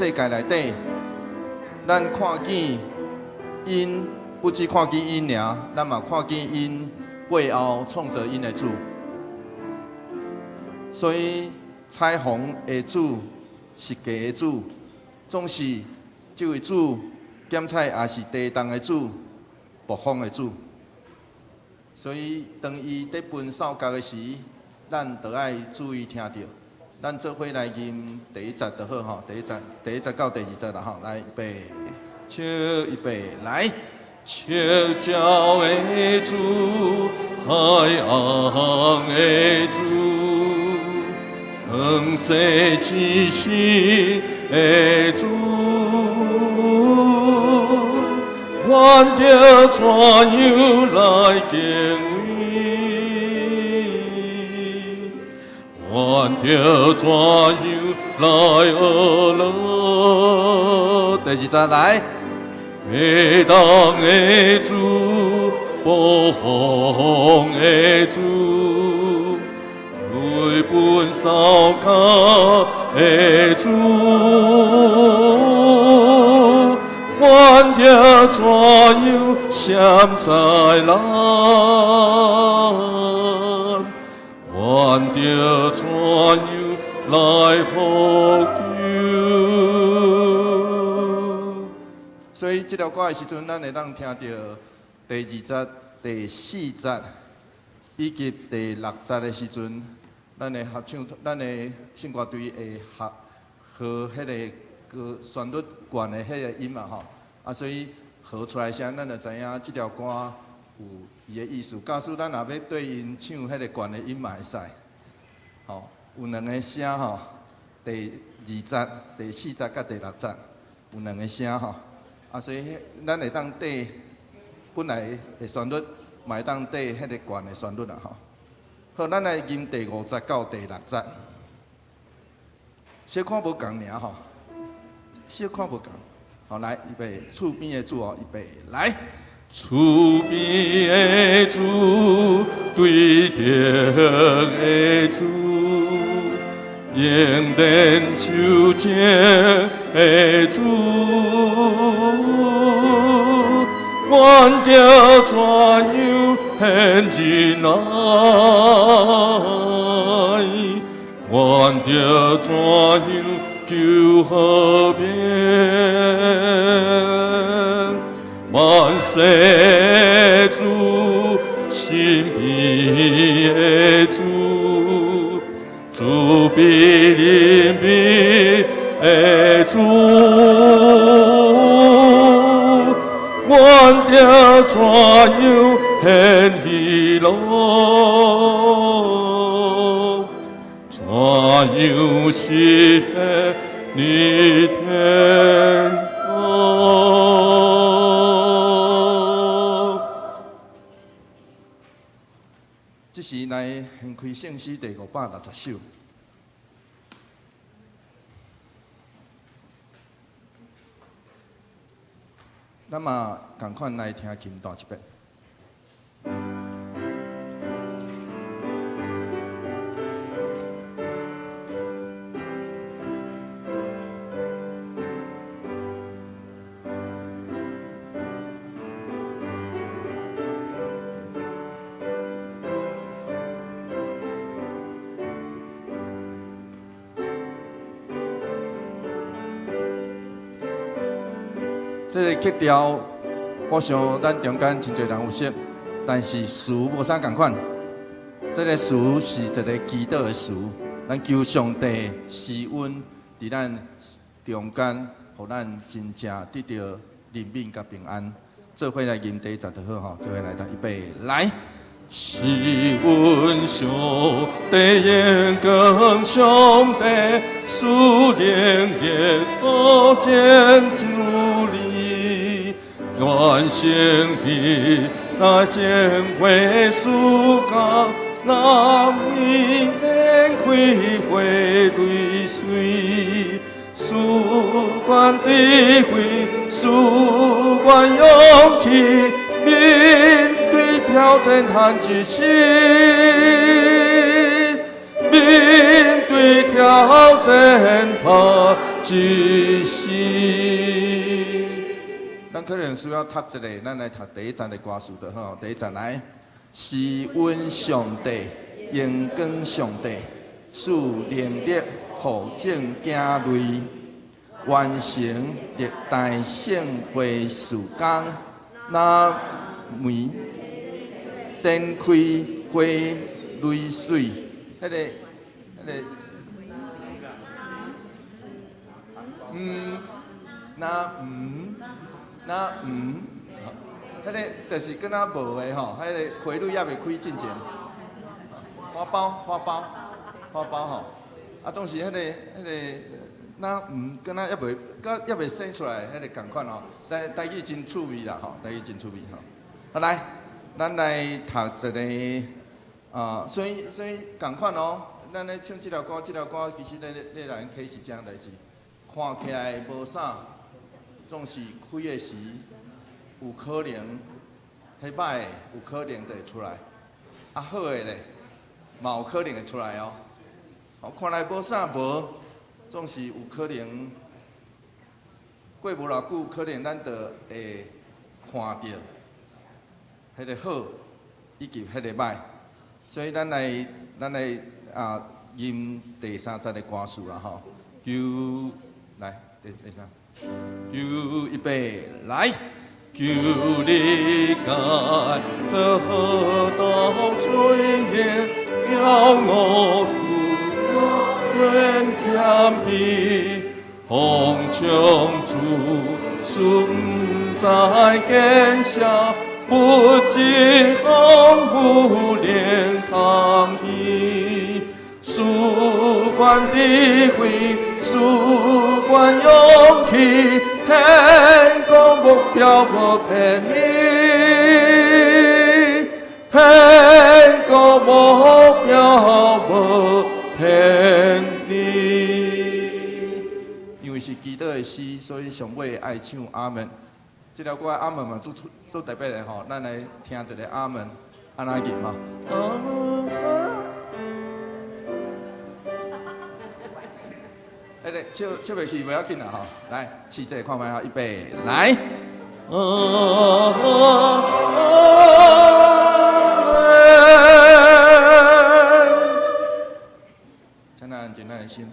世界內底，咱看見𪜶不只看見𪜶爾，咱嘛看見𪜶背後創造𪜶的主。所以彩虹的主、設計的主，總是這位主檢採也是地動的主、暴風的主。所以當伊佇分掃角的時，咱就愛注意聽著。咱做伙來吟第一節就好吼，第一節，第一節到第二節啦吼，來預備，唱預備，來。赤腳的主，海岸的主，遠世之心的主，願著怎樣來敬畏？願著怎樣來學樂？第二節來。地動的主，暴風的主，雷分掃跤的主，願著怎樣閃在咱？願著怎樣來呼求？所以這條歌的時陣，咱會當聽著第二節、第四節以及第六節的時陣，咱的合唱，咱的聖歌隊會合和彼個歌旋律懸的彼個音嘛吼，啊，所以合出來聲，咱就知影這條歌有伊的意思。假使咱若欲對𪜶唱彼個懸的音嘛會使，吼，有兩个聲吼，第二節、第四節佮第六節有兩个聲吼。啊，所以咱會當綴本來的旋律，嘛會當綴彼個懸的旋律啦吼。好，咱來吟第五節到第六節，小可無仝爾吼，小可無仝。好，來，預備，厝邊的主哦，預備，來。厝邊的主，對著的主，永遠受情的主，願著怎樣顯仁愛，願著怎樣求和平，萬世主，身邊的主，慈悲憐憫的主，願著怎樣顯喜樂，怎樣實現你天國？這時來掀開聖詩第560首。咱嘛仝款來聽琴彈一遍。這个曲調，我想咱中間真濟人有識，但是詞無啥仝款。這个詞是一个祈禱的詞，咱求上帝施恩佇咱中間，予咱真正得著憐憫佮平安。做伙來吟第一節就好吼，做伙來讀，預備來。施恩上帝眼光，上帝賜靈力，可見主力，願成彼那贤惠暑假，人为天开花泪水，赐阮智慧，赐阮勇氣。面對挑戰嘆一聲，面對挑戰嘆一時。咱可能需要讀一个，咱來讀第一節的歌詞就好。第一節來，是阮上帝，榮光上帝，賜能力予眾囝類，完成歷代聖會事工，若梅展開花蕊水，彼个，若毋，若毋，彼个就是敢若無的吼，彼个花蕊猶未開進前，花苞花苞花苞吼，啊，總是彼个若毋敢若猶未，閣猶未生出來，彼个仝款吼，台語真趣味啦吼，台語真趣味吼。好來，咱來讀一个啊，所以仝款哦，咱咧唱這條歌，這條歌其實咧咧人啟示這樣代誌，看起來無啥，總是開的時有可能，彼歹的有可能就會出來，啊好的咧，嘛有可能會出來哦。哦，看來無啥無，總是有可能過無偌久，可能咱就會看著彼个好以及彼个歹，所以咱來吟第三節的歌詞啦吼。求來第三，求預備來，求你改這河道罪孽，叫我苦願謙卑，奉唱主恕毋知見笑，不知豐富連康熙，事關智慧，事關勇氣，天國目標無騙你，天國目標無騙你。因為是祈禱的詩，所以上尾愛唱阿門。這條歌的阿門嘛，足足特別的吼，咱來聽一个阿門，按怎吟吼？彼个笑笑袂去，袂要緊啦吼。來，試一下看覓吼，預備，來。阿門。請咱安靜咱的心。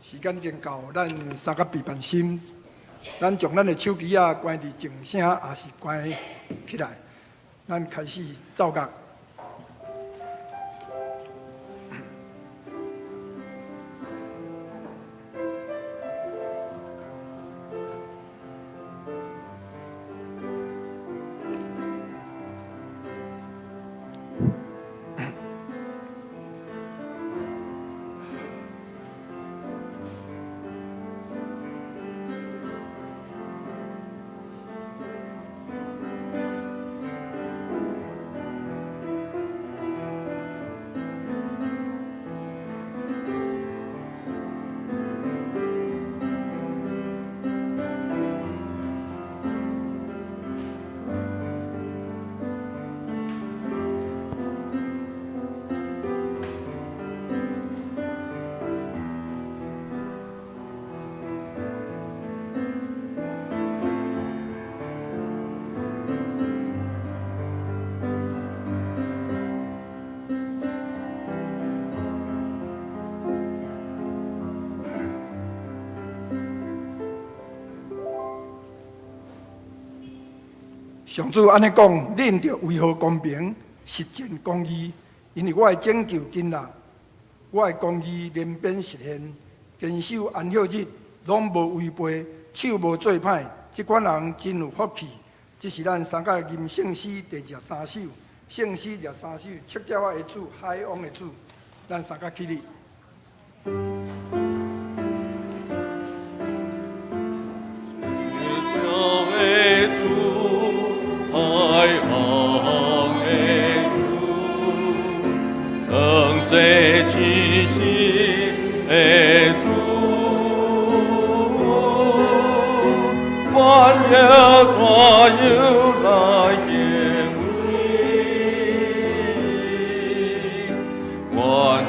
時間已經到，咱三個備辦心，咱將咱的手機仔關佇靜聲，抑是關起來，咱開始奏樂。上主按呢講，恁著維護公平，實踐公義，因為我的拯救近啦，我的公義連變實現，堅守安息日，攏無違背，手無做歹，這款人真有福氣。這是咱三個吟聖詩第23首，聖詩23首，七隻我的主，海王的主，咱三個起立。的主。怎樣來敬畏？願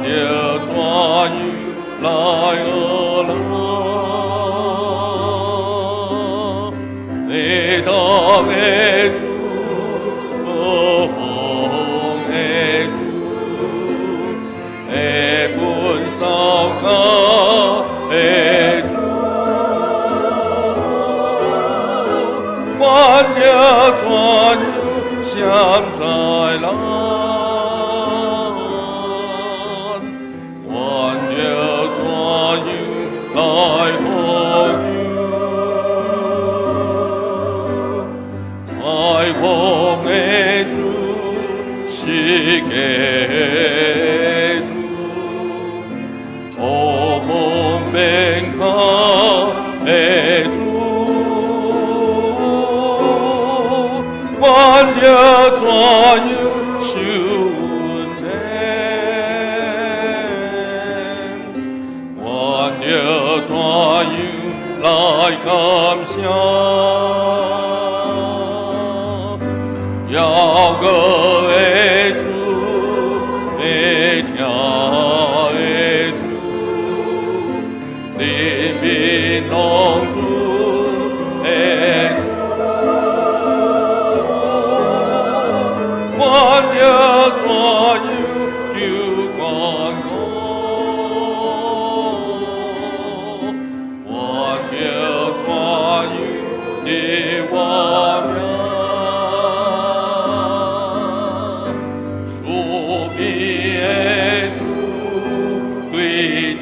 著怎樣來學咱？會當的主，無風的主，會分掃跤的主，願著怎樣閃在咱？願著怎樣來呼求？裁縫的主，世界主，烏蒙免跤的主，願著怎樣受恩典？願著怎樣來感謝？遙閣的主，會聽的主，人民攏主的主，願著怎樣求關顧？願著怎樣立我名？慈悲的主，對天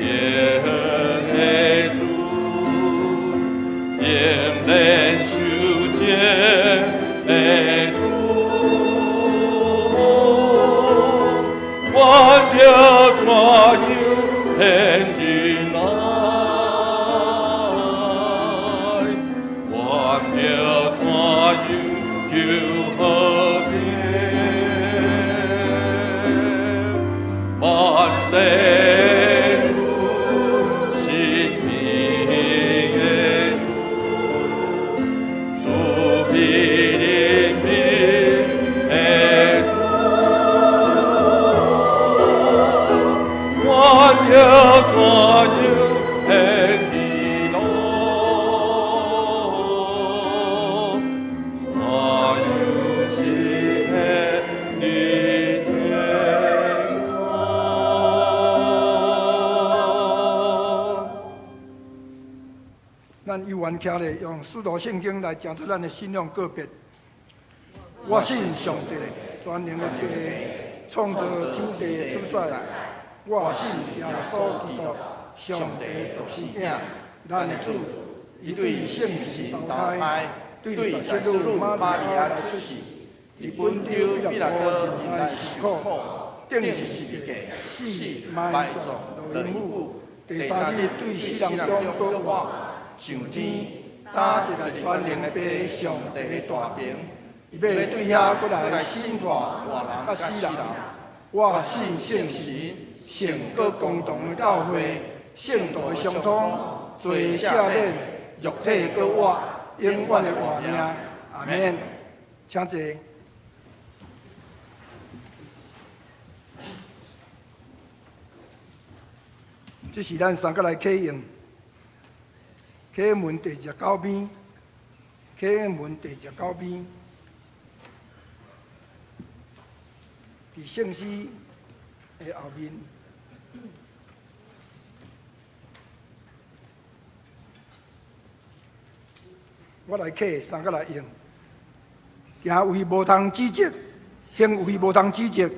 的主，嚴憐受節的主，願著怎樣獻進來？願著怎樣求和平？萬世主，生命的主，慈悲憐憫的主，願著怎樣獻進來？怎樣實現你天國？咱有緣徛咧，用使徒聖經來成做咱的信仰告別。我信上帝，全能的父，創造天地的主宰。我信耶穌基督，上帝獨生子，咱的主。伊對聖神投胎，對十七女瑪利亞來出世，佇本丟彼拉多人來受苦，釘十字架，死埋葬，落陰府，第三日對死人中復活，上天，擔坐佇全能的父上帝的大爿，伊欲對遐閣來審判活人佮死人。我信聖神，聖閣公同的教會，聖徒的相通，罪赦免，肉體閣活，永遠的活命。阿們。請坐。這是咱三個來啟用，啟文第29篇，啟文第29篇，佇聖詩的後面。我來啟，三個來用。行為無通指責，行為無通指責。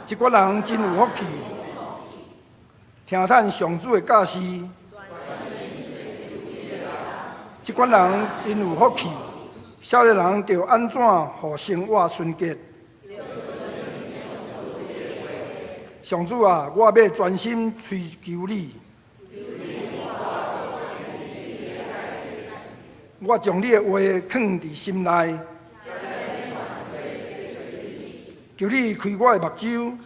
這寡人真有福氣，聽趁上主的教示。這寡人真有福氣，少年人著按怎予生活純潔？上主啊，我欲專心追求你。我將你的話囥佇心內，求你開我的目睭，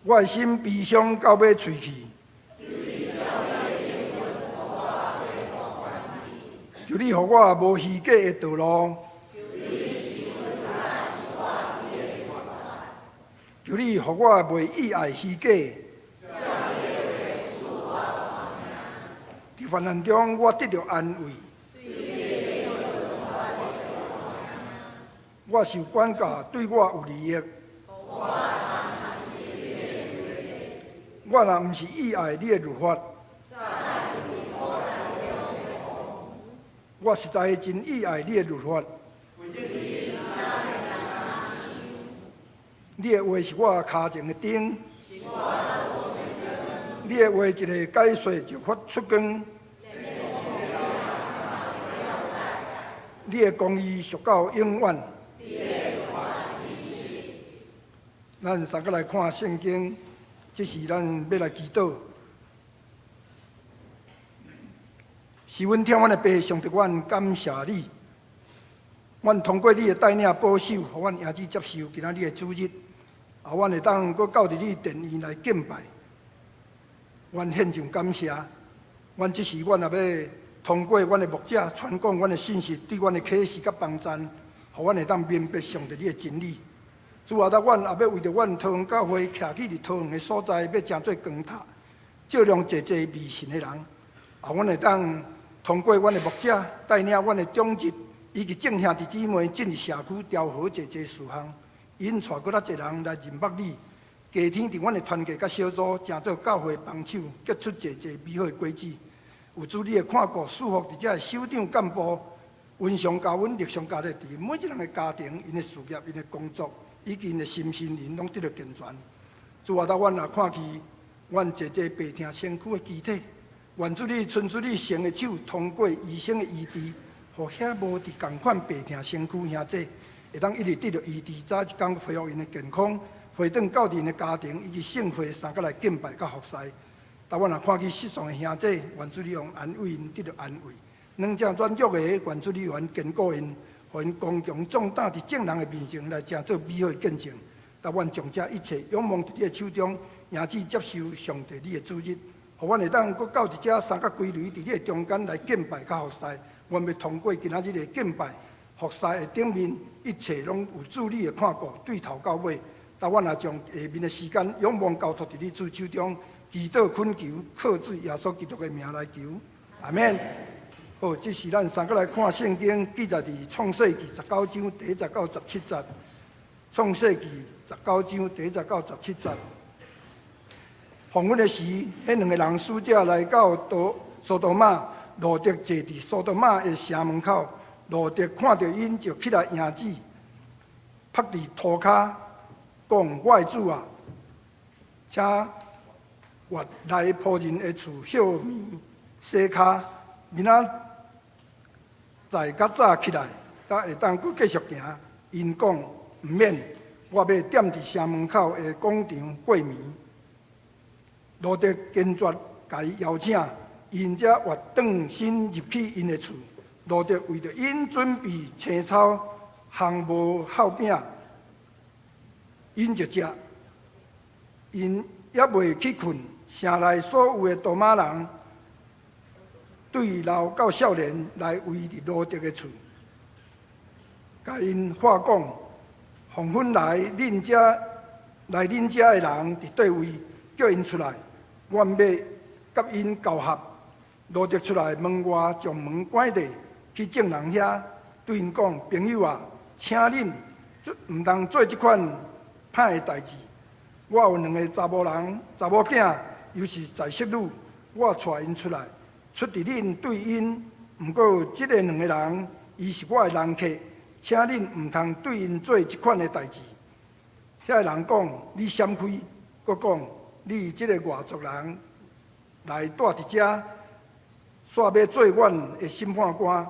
我的心悲傷到欲喙去。你予我無虛假的道路。求你予我袂意愛虛假。佇患難中，我得著安慰。我受管教對我有利益。我若毋是意愛你的律法，我實在真意愛你的律法。你的話是我跤前的燈，你的話一个解說就發出光。你的公義續到永遠。咱三個來看聖經，這是咱欲來祈禱。是阮疼阮的爸，上帝，阮感謝你。阮通過你的帶領保守，予阮兒子接受今仔日的主日，啊，阮會當閣到佇你殿院來敬拜。阮獻上感謝。阮這時，阮也欲通過阮的牧者傳講阮的信息，對阮的啟示佮幫贊，予阮會當明白上帝你的真理。主啊，阮也欲為著阮桃園教會徛起佇桃園的所在，欲成做光塔，照亮濟濟迷信的人。啊，阮會當通過阮的牧者帶領阮的長執以及眾兄弟姊妹進入社區調和濟濟事項，𪜶帶閣較濟人來認捌你。加添佇阮的團契佮小組，成做教會幫手，結出濟濟美好的果子。有主你的看顧，賜福佇遮的首長幹部，雲上加阮，力上加力，佇每一个人的家庭、𪜶的事業、𪜶的工作，以及𪜶的心身靈，攏得著健全。主啊，當阮也看見阮濟濟病痛身軀的肢體，願主你伸出你聖的手，通過醫生的醫治，予遐無佇仝款病痛身軀兄弟，會當一直得著醫治，早一工恢復𪜶的健康，回轉到𪜶的家庭以及聖會三角來敬拜佮服侍。當阮若看見失喪的兄弟，願主你用安慰𪜶得著安慰；軟者軟弱的，願主你用堅固𪜶，予𪜶剛強壯膽佇眾人的面前來成做美好的見證。當阮將這一切仰望佇你的手中，迎接接受上帝你的主日，予阮會當閣到佇遮三角歸類佇你的中間來敬拜佮服侍。阮欲通過今仔日的敬拜服侍的頂面，一切攏有主你的看顧，對頭到尾。當阮也將下面的時間仰望交託佇你主手中，祈禱懇求，靠主耶穌基督的名來求，阿們。好，這是咱三個來看聖經，記載佇創世記十九章第一節到十七節。創世記十九章第一節到十七節。黃昏的時，彼兩个人使者來到所多瑪，羅得坐佇所多瑪的城門口。羅得看著𪜶，就起來迎接，伏佇塗跤，講：我的主啊，請越來僕人的厝歇暝洗跤，明仔載較早起來，才會當閣繼續行。𪜶講：毋免，我欲踮佇城門口的廣場過暝。羅得堅決共伊邀請，𪜶才越轉身入去𪜶的厝。羅得為著𪜶準備青草、烘無酵餅，𪜶就食。𪜶猶未去睏，城內所有的多瑪人，對老到少年來圍佇羅得的厝，共𪜶話講：黃昏來恁遮來恁遮的人佇佗位，叫𪜶出來，阮欲佮𪜶交合。羅得出來門外，將門關著，去眾人遐，對𪜶講：朋友啊，請恁毋通做這款歹的代誌。我有兩个查某人、查某囝，猶是在室女，我帶𪜶出來，出佇恁對𪜶。毋過，這个兩个人，伊是我的人客，請恁毋通對𪜶做這款的代誌。遐个人講：你閃開！閣講：你這个外族人來蹛佇遮，煞欲做阮的審判官。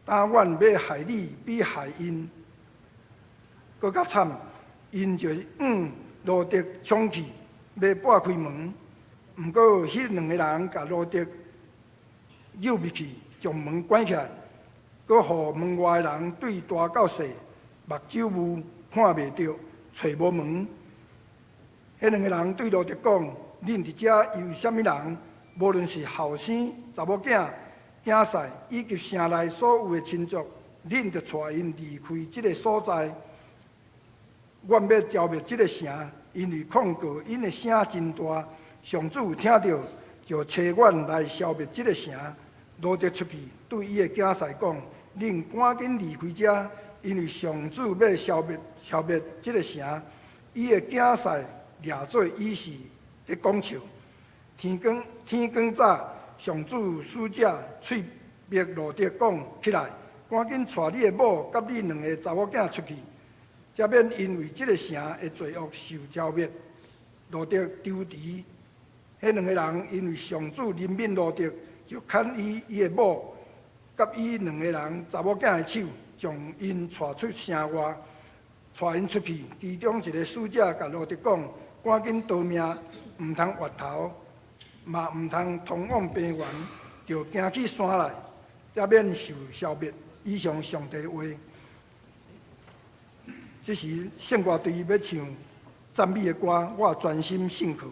當阮欲害你，比害𪜶閣較慘。𪜶就向羅得衝去，欲撥開門。毋過，彼兩个人共羅得誘入去，將門關起來，閣予門外的人對大到細，目睭霧看袂著，揣無門。彼兩个人對羅得講：恁佇遮有啥物人？無論是後生、查某囝，囝婿以及城內所有的親族，恁著帶𪜶離開這个所在。願欲剿滅這个城，因為控告𪜶的聲真大。上主聽著，就差阮來消滅這个城。羅得出去對伊的囝婿講：恁趕緊離開遮，因為上主欲消滅這个城。伊的囝婿掠做以示佇講笑。天光早，上主使者催逼羅得講：起來，趕緊帶你的某佮你兩个查某囝出去，才免因為這个城的罪惡受剿滅。羅得踌躇，彼兩个人因為上主憐憫羅得，就牽伊、伊的某佮伊兩个人查某囝的手，將𪜶帶出城外，帶𪜶出去。其中一个使者共羅得講：趕緊逃命，毋通回頭，嘛毋通通往平原，著行去山內，才免受消滅。以上上帝話。這時聖歌隊欲唱讚美的歌，我專心信靠。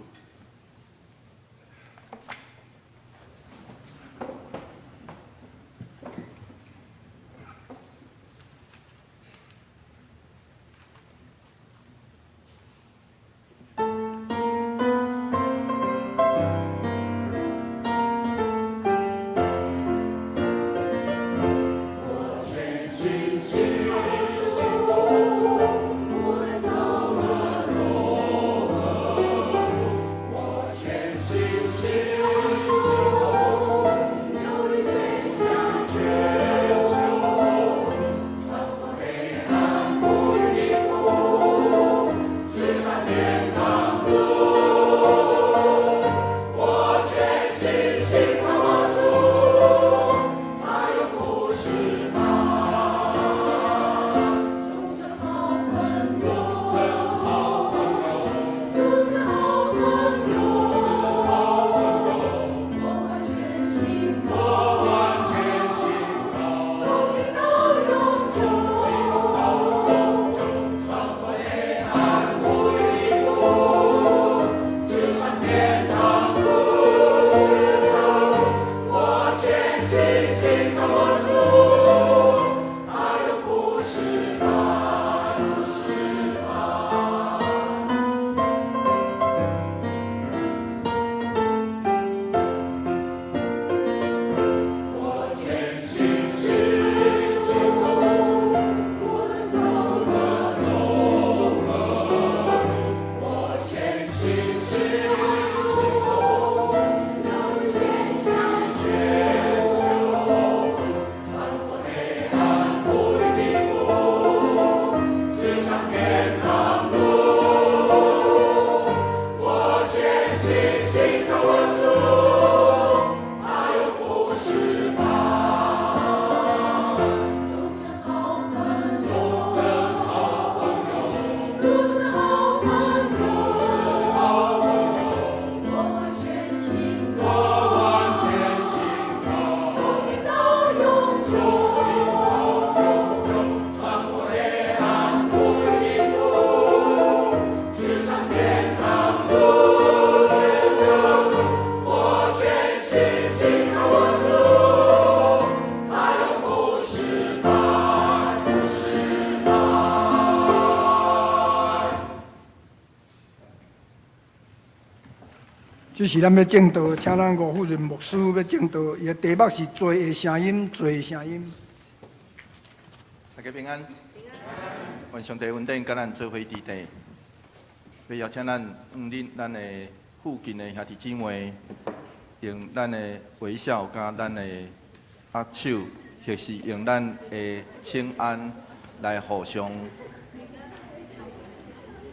我全心信靠主，無論走何走何，我全心信靠主，有你全向全求，穿過黑暗烏雲密布，直上天堂路。我全心信靠我主，他永不失敗。忠誠好朋友，如此好朋友，我完全信靠，從今到永久。穿過黑暗烏雲密布，直上天堂路。我全心信靠我主，他永不失敗，不失敗。我全心信靠主，無論走何走何，我全心信靠主，有你全向全求，穿過黑暗烏雲密布，直上天堂路。我全心信靠我主，他永不失敗。忠誠好朋友，如此好朋友，我完全信靠，從今到永久。穿過黑暗烏雲密布，直上天堂路。我全心信靠我主，他永不失敗，不失敗。這時咱欲證道，請咱吳富潤牧師欲證道，伊的題目是罪的聲音，罪的聲音。大家平安。願上帝恩典佮咱做伙佇地，欲邀請咱向恁咱的附近的兄弟姊妹，用咱的微笑佮咱的握手，或是用咱的請安來互相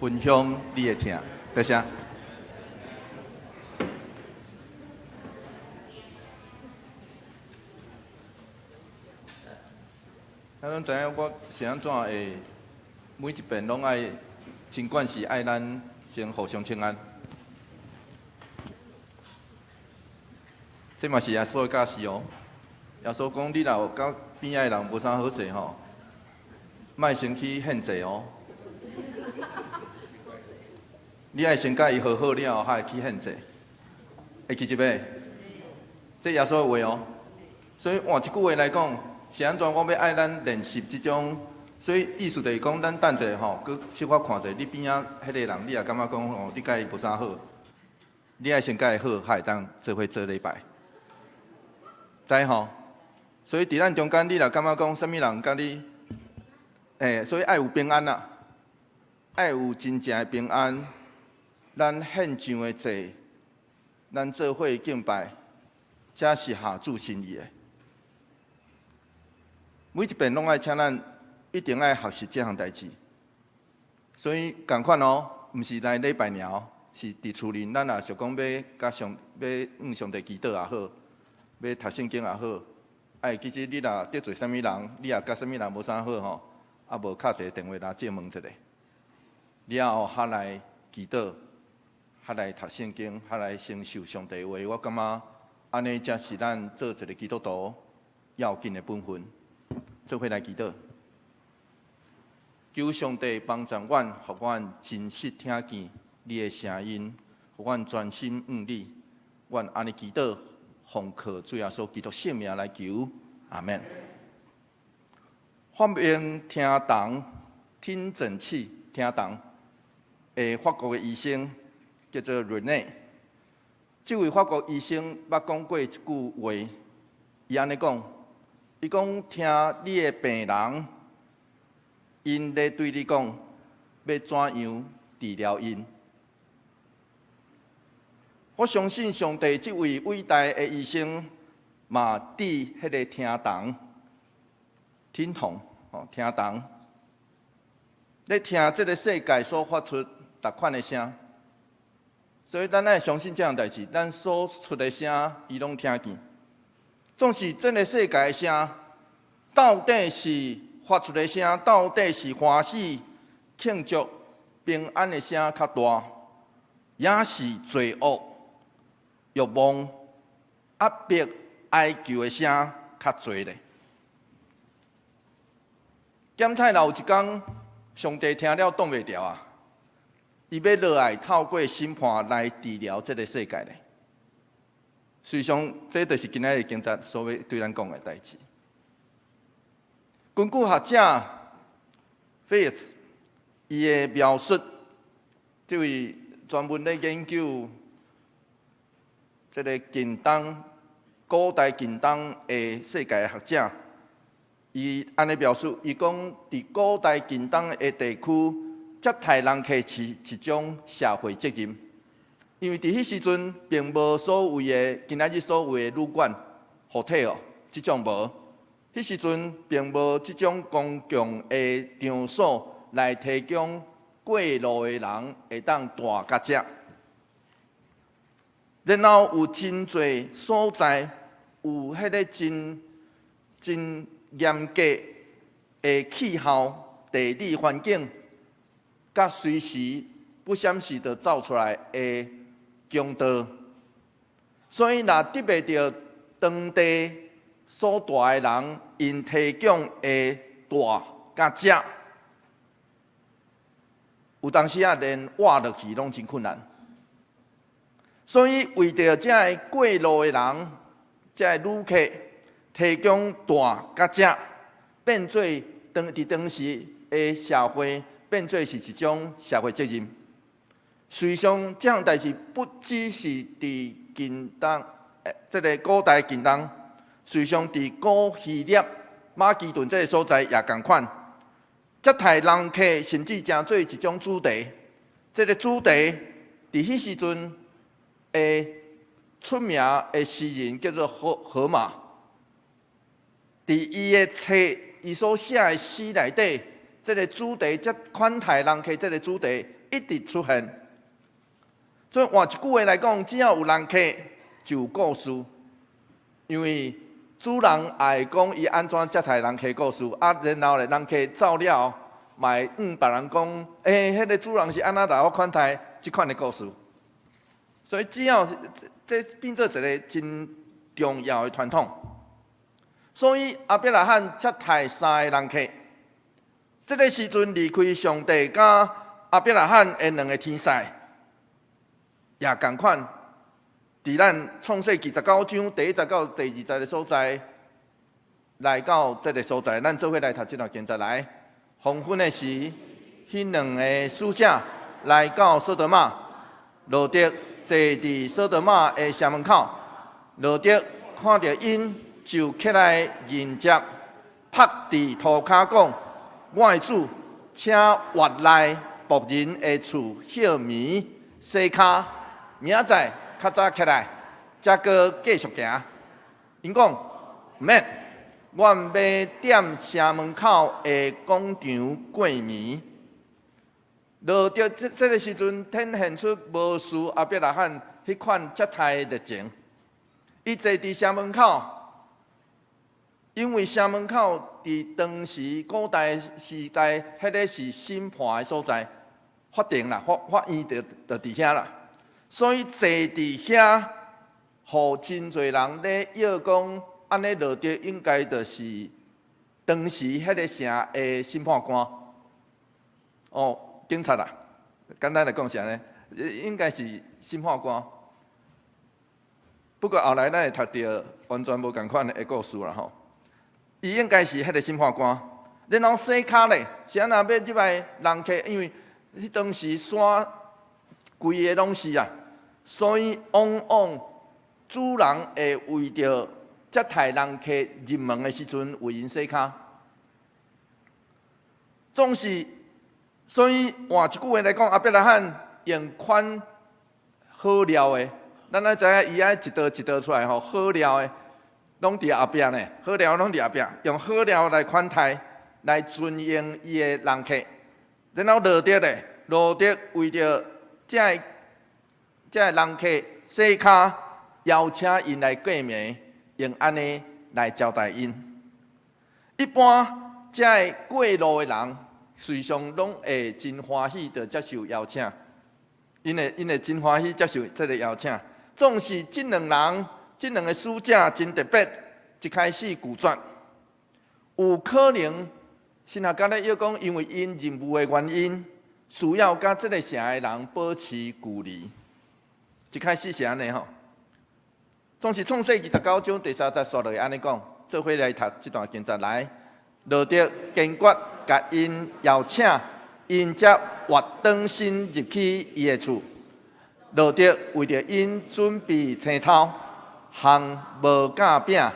分享你的疼。多謝。咱攏知影我是按怎會每一遍攏愛真慣勢愛咱先互相請安。這嘛是耶穌的教示哦。耶穌講，你若有佮邊仔的人無啥好勢吼，莫先去獻祭哦。你愛先佮伊和好了後，才會去獻祭。會記得袂？這耶穌的話哦。所以換一句話來講，是按怎？我欲愛咱練習這種，所以意思就是講，咱等者吼，閣小可看者，你邊仔彼個人，你也感覺講吼，你佮伊無啥好，你愛先佮伊好，才會當做伙做禮拜，知吼？所以佇咱中間，你若感覺講啥物人佮你，所以愛有平安啦，愛有真正的平安。咱獻上的祭，咱做伙敬拜，才是合主心意的。每一遍攏愛請咱一定愛學習這項代誌。所以仝款哦，毋是來禮拜爾哦，是佇厝裡，咱若想講欲佮上欲向上帝祈禱也好，欲讀聖經也好，愛其實你若得罪啥物人，你也佮啥物人無啥好吼，啊無敲一个電話來借問一下，了後較來祈禱，較來讀聖經，較來承受上帝話，我感覺按呢才是咱做一個基督徒要緊的本分。做伙來祈禱，求上帝幫助阮，予阮真實聽見你的聲音，予阮專心向你。阮按呢祈禱，奉靠主耶穌基督聖名來求，阿門。發明聽筒、聽診器、聽筒的法國的醫生叫做瑞內。這位法國醫生捌講過一句話，伊按呢講：伊講聽你的病人，𪜶咧對你講欲怎樣治療𪜶。我相信上帝這位偉大的醫生，嘛佇彼个聽筒、聽筒哦，聽筒咧聽這个世界所發出逐款的聲。所以咱愛相信這項代誌，咱所出的聲，伊攏聽見。總是這个世界的聲，到底是發出的聲，到底是歡喜、慶祝、平安的聲較大，抑是罪惡、欲望、壓迫、哀求的聲較濟咧？檢太若有一工，上帝聽了擋袂牢啊！伊欲落來透過審判來治療這个世界咧。事實上，這就是今仔日經節所欲對咱講的代誌。根據學者菲爾伊的描述，這位專門咧研究這个近東、古代近東的世界的學者，伊按呢描述，伊講佇古代近東的地區，接待人客是一種社會責任，因為佇彼時陣並無所謂的今仔日所謂的旅館、hotel 這種無，彼時陣並無這種公共的場所來提供過路的人會當蹛佮食。然後有真濟所在有彼个真真嚴格的氣候、地理環境，佮隨時不閃時就走出來的強盜，所以若得袂著當地所蹛的人，𪜶提供的蹛佮食，有當時啊，連活落去攏真困難。所以為著這个過路的人，這个旅客提供蹛佮食，變做當佇當時的社會，變做是一種社會責任。事實上，這項代誌不只是佇近東，這个古代近東，事實上佇古希臘馬其頓這个所在也仝款。接待人客甚至成做一種主題。這个主題佇彼時陣的出名的詩人叫做荷馬，佇伊的冊，伊所寫的詩內底，這个主題，這款待人客這个主題一直出現。所以換一句話來講，只要有人客，就有故事。因為主人也會講伊按怎接待人客故事，啊，然後咧人客走了，嘛會向別人講，彼个主人是按怎來我款待這款的故事。所以只要是這變做一个真重要的傳統。所以亞伯拉罕接待三个人客，這个時陣離開上帝佮亞伯拉罕的兩个天使，也仝款，佇咱創世記十九章第一節到第二節的所在，來到這个所在，咱做伙來讀這段經節來。黃昏的時，彼兩个使者來到所多瑪，羅得坐佇所多瑪的城門口。羅得看著𪜶，就起來迎接，伏佇塗跤講：我的主，請越來僕人的厝歇暝洗跤，明仔載較早起來，才閣繼續行。𪜶講毋免，阮欲踮城門口的廣場過暝。羅得這个時陣，展現出無輸亞伯拉罕彼款接待的熱情。伊坐佇城門口，因為城門口佇當時古代時代，彼个是審判的所在，法庭啦，法院就佇遐啦。所以坐佇遐，予真濟人咧臆講，按呢羅得應該就是當時彼个城的審判官。哦，警察啦，簡單來講是按呢，應該是審判官。不過後來咱會讀著完全無仝款的故事啦吼。伊應該是彼个審判官，然後洗跤咧，是按怎欲入來人客？因為彼當時山規个攏是啊，所以往往主人會為著接待人客入門的時陣，為𪜶洗跤。總是，所以換一句話來講，亞伯拉罕用款好料的，咱愛知影伊愛一道一道出來吼，好料的攏佇後壁呢，好料攏佇後壁，用好料來款待，來尊榮伊的人客。然後羅得咧，羅得為著這个人客洗跤，邀請𪜶來過暝，用按呢來招待𪜶。一般這个過路的人，隨常攏會真歡喜的接受邀請，𪜶會真歡喜接受這个邀請。總是這兩人，這兩个使者真特別，一開始拒絕，有可能神學家咧臆講，因為𪜶任務的原因，需要佮這个城的人保持距離。一開始是按呢吼，總是創世記19章第三節煞落去按呢講，做伙來讀這段經節來，羅得堅決共𪜶邀請，𪜶才活轉身入去伊的厝。羅得為著𪜶準備青草，烘無酵餅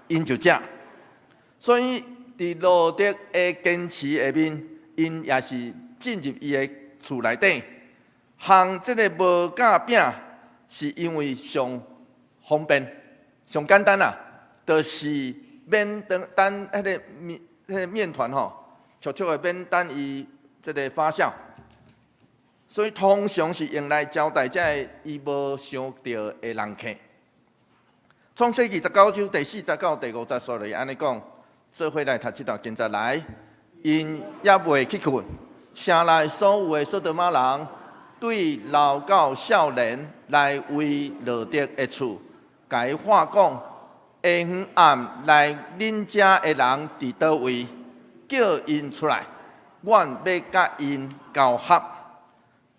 ，𪜶就食。所以佇羅得的堅持下面，𪜶也是進入伊的厝內底，烘這个無酵餅，是因為上方便、上簡單啦，就是免等等彼个麵、彼个麵團吼，悄悄的免等伊這个發酵，所以通常是用來招待這个伊無想著的人客。創世記19章第四節到第五節，煞來按呢講，做伙來讀這段經節來，𪜶猶未去睏，城內所有的所多瑪人，對老到少年來圍羅得的厝，共伊喊講：下昏暗來恁遮的人佇佗位？叫𪜶出來，阮欲佮𪜶交合。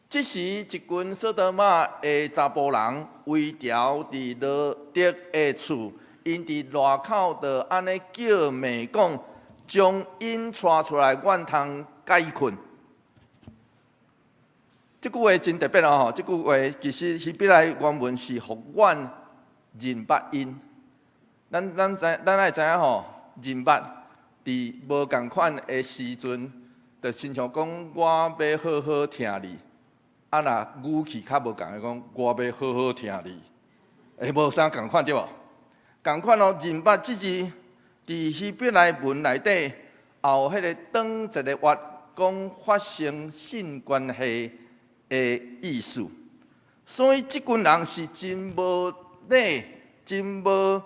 這時，一群所多瑪的查埔人圍牢佇羅得的厝，𪜶佇外口就按呢叫罵講：將𪜶帶出來，阮通佮伊睏。這句話真特別哦！這句話其實希伯來原文是予阮認捌𪜶。咱愛知影吼，認捌佇無仝款的時陣，就親像講我欲好好聽你，啊若語氣較無仝的講，我欲好好聽你，會無啥仝款對無？仝款哦，認捌這字佇希伯來文內底，也有彼个長一个月講發生性關係的意思，所以這群人是真無禮，真無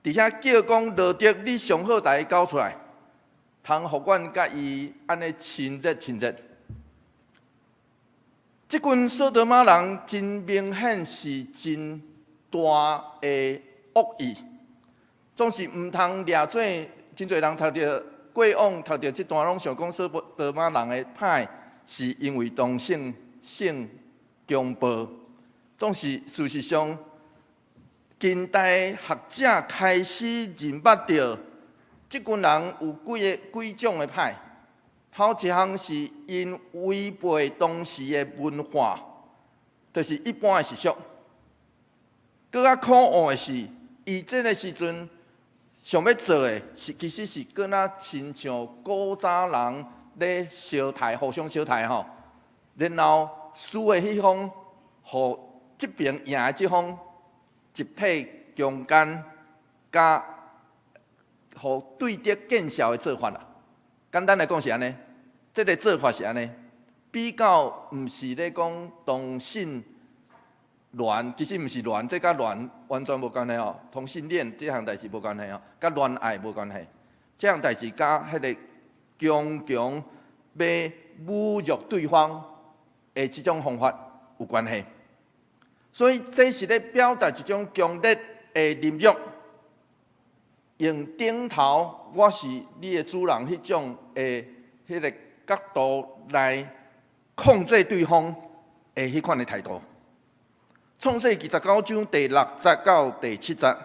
佇遐叫講羅得，你上好共伊交出來，通予阮佮伊按呢親熱親熱。這群所多瑪人真明顯是真大的惡意，總是毋通掠做真濟人讀著過往讀著這段攏想講所多瑪人的歹，是因為同性性強暴，總是事實上，近代學者開始認捌著這群人有幾个幾種的歹。頭一項是𪜶違背當時的文化，就是一般的習俗。閣較可惡的是，伊這个時陣想欲做的是，其實是閣若親像古早人咧相刣，互相相刣吼，然後輸的彼方，予這邊贏的這方集體強姦，佮予對敵見笑的做法啦。簡單來講是按呢，這个做法是按呢，比較毋是咧講同性戀，其實毋是戀，這佮戀完全無關係哦。同性戀這項代誌無關係哦，佮戀愛無關係。這項代誌佮彼个強強欲侮辱對方的這種方法有關係。所以這是咧表達一種強烈的凌辱，用頂頭我是你的主人彼種的彼个角度來控制對方的彼款的態度。創世記19章第六節到第七節，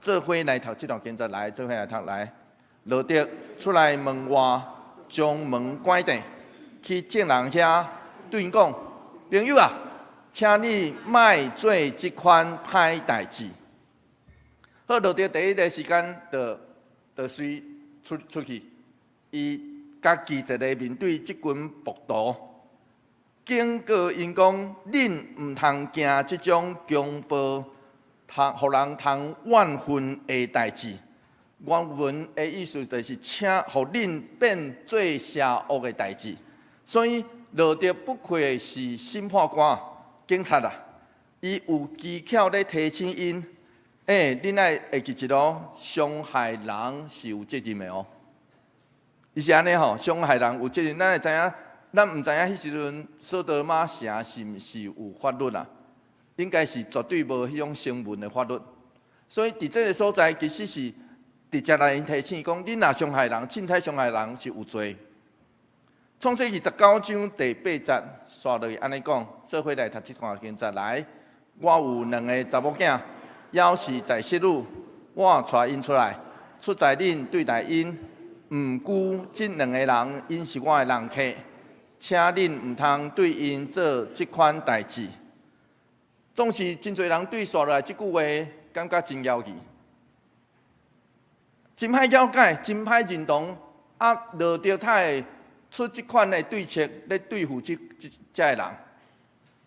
做伙來讀這段經節來，做伙來讀來。羅得出來門外，將門關著，去眾人遐對𪜶講：朋友啊，請你莫做這款歹代誌。好，羅得第一个時間就就隨出出去，伊家己一个面對這群暴徒，警告𪜶講：恁毋通行這種強暴、通予人通怨恨的代誌。原文的意思就是請予恁變做邪惡的代誌。所以羅得不愧是審判官、警察啊，伊有技巧咧提醒𪜶，欸，恁愛會記一囉，傷害人是有責任的哦。伊是按呢吼，傷害人有責任，咱會知影，咱毋知影彼時陣索多瑪城是毋是有法律啊？應該是絕對無彼種成文的法律。所以佇這个所在，其實是直接來𪜶提醒講，恁若傷害人，凊彩傷害人是有罪。創世記十九章第八節，煞落去按呢講，做伙來讀這段經節來。我有兩个查某囝，猶是在室女，我帶𪜶出來，出在恁對待𪜶。毋過這兩个人，𪜶是我的人客，請恁毋通對𪜶做這款代誌。總是真濟人對煞落來這句話感覺真枵氣，真歹了解，真歹認同。啊，羅得他會出這款的對策咧對付這這這个人。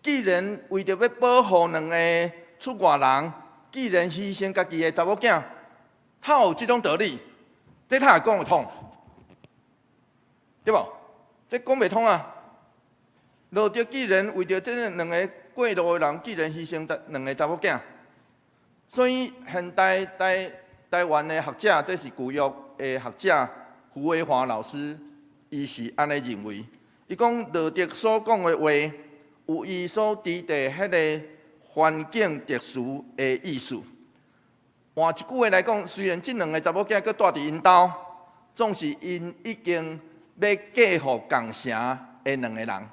既然為著欲保護兩个出外人，既然犧牲家己的查某囝，他有這種道理？這他會講會通，對無？這講袂通啊！羅得既然為著這兩个過路的人，既然犧牲兩个查某囝，所以現代台台灣的學者，這是舊約的學者胡維華老師，伊是按呢認為。伊講羅得所講的話，有伊所佇的彼个環境特殊的意思。換一句話來講，雖然這兩个查某囝閣蹛佇𪜶兜，總是𪜶已經欲嫁予仝城的兩个人，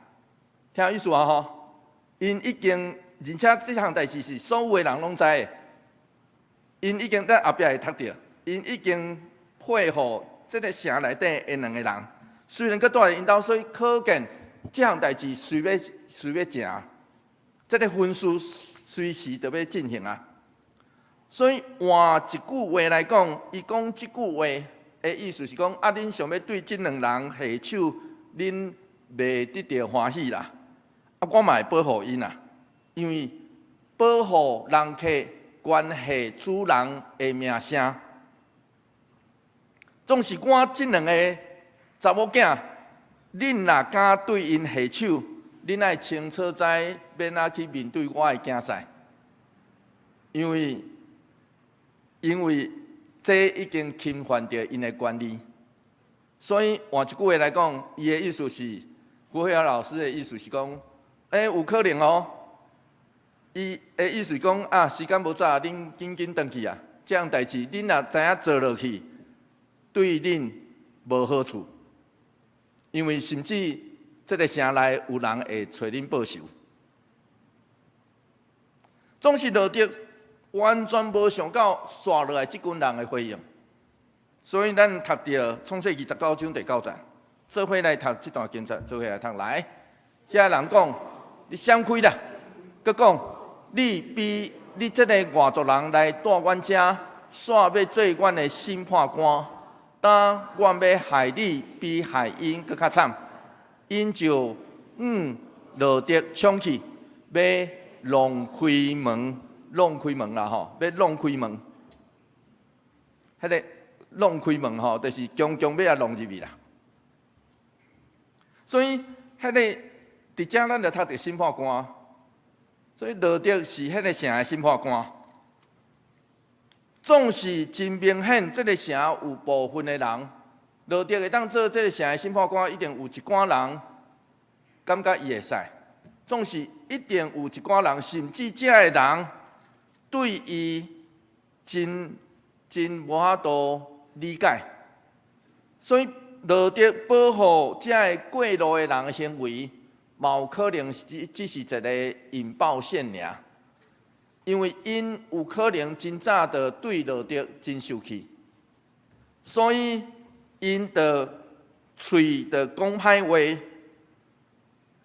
聽有意思啊吼？𪜶已經，而且這項代誌是所有的人攏知的，𪜶已經咱後壁會讀著，𪜶已經配予這个城內底的兩个人，雖然閣蹛佇𪜶兜，所以可見這項代誌隨欲隨欲成，這个婚事隨時就欲進行啊。所以換一句話來講，伊講這句話的意思是講，啊，恁想欲對這兩人下手，恁袂得著歡喜啦。啊，我嘛會保護𪜶啦，因為保護人客關係主人的名聲。總是我這兩个查某囝，恁若敢對𪜶下手，恁愛清楚知欲按怎去面對我的競賽，因為。因為這已經侵犯著𪜶的權利，所以換一句話來講，伊的意思是，胡慧老師的意思是講，欸，有可能哦。伊的意思講啊，時間無早，恁緊緊轉去啊，這項代誌恁若知影做落去，對恁無好處，因為甚至這个城內有人會揣恁報仇，總是羅得完全無想到煞落來這群人的回應，所以咱讀著創世記十九章第九節，做伙來讀這段經節，做伙來讀來。遐人講，你閃開啦！閣講，你比你這個外族人來蹛阮遮，煞欲做阮的審判官？今阮欲害你比害𪜶閣較慘。𪜶就向羅得衝去，欲弄開門，弄開門啦吼，欲弄開門。彼個弄開門吼，就是強強欲共弄入去啦。所以，彼個佇遮咱就讀著審判官，所以羅得是彼個城的審判官。總是真明顯，這個城有部分的人，羅得會當做這個城的審判官，一定有一寡人感覺伊會使。總是一定有一寡人，甚至這个人對伊真真無法度理解，所以羅得保護這个過路的人的行為，嘛有可能只只是一個引爆線爾，因為𪜶有可能真早就對羅得真受氣，所以𪜶就喙就講歹話，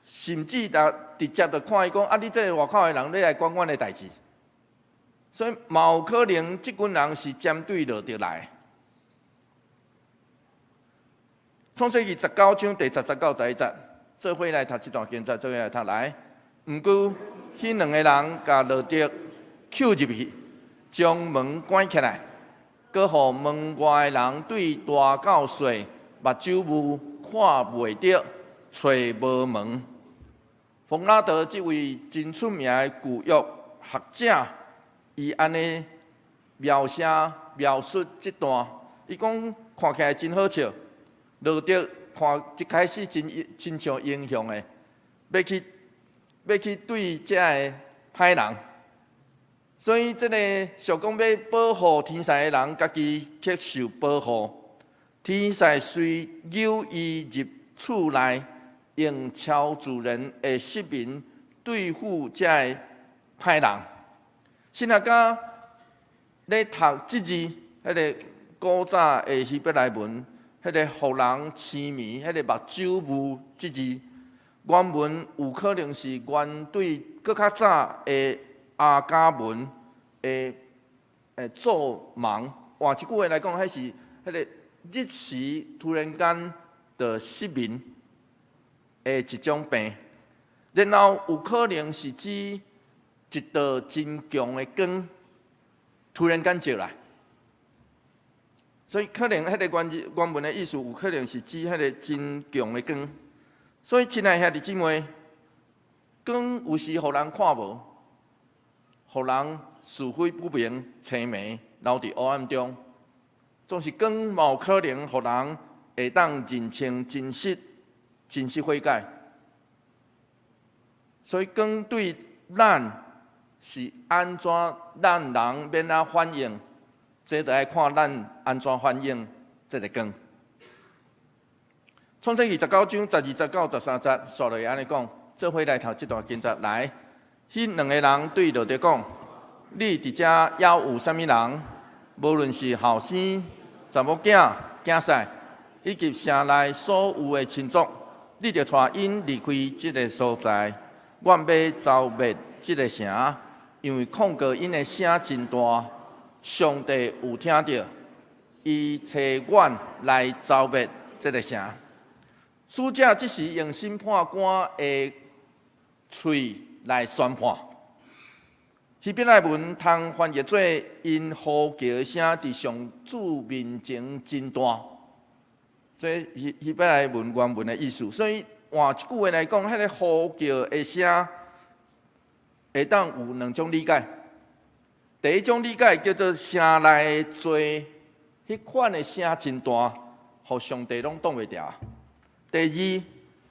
甚至就直接就看伊講啊！你這个外口的人，你來管阮的代誌，所以嘛有可能這群人是針對羅得來。創世記十九章第十節到十一節，做伙來讀這段經節，做伙來讀來。毋過，彼兩個人共羅得抾入去，將門關起來，閣予門外的人對大到細，目睭霧看袂著，揣無門。馮拉德這位真出名的舊約學者，伊按呢描寫描述這段，伊講看起來真好笑。羅得看一開始真親像英雄的，欲去欲去對這个歹人，所以這個想講欲保護天使的人，家己卻受保護。天使遂誘伊入厝內，用超自然的失明對付這个歹人。神學家咧讀這字，彼个古早的希伯來文。彼个予人痴迷，彼个目睭霧這字，原文有可能是源對閣較早的亞甲文的做盲。換一句話來講，彼是彼个日時突然間就失明的一種病。然後有可能是指一道真強的光突然間照來。所以可能彼个原原文的意思，有可能是指彼个真強的光。所以，親愛兄弟姊妹，光有時予人看無，予人是非不明、青迷，留佇黑暗中。總是光嘛有可能予人會當認清真實、真實悔改。所以，光對咱是按怎，咱人欲按怎反應？這就愛看咱按怎反應這个光。創世記十九章十二節到十三節，煞落按呢講，做伙來讀這段經節來。彼兩个人對羅得講：你佇遮猶有啥物人？無論是後生、查某囝、囝婿，以及城內所有的親族，你著帶𪜶離開這个所在。阮欲遭滅這个城，因為控告𪜶的聲真大。上帝有聽著，伊差阮來遭滅這个城。使者這時用審判官的喙來宣判。希伯來文通翻譯做𪜶呼叫的聲佇上主面前真大，這希希伯來文原文的意思。所以換一句話來講，彼个呼叫的聲會當有兩種理解。第一種理解叫做城內的罪，彼款的聲真大，予上帝攏擋袂牢。第二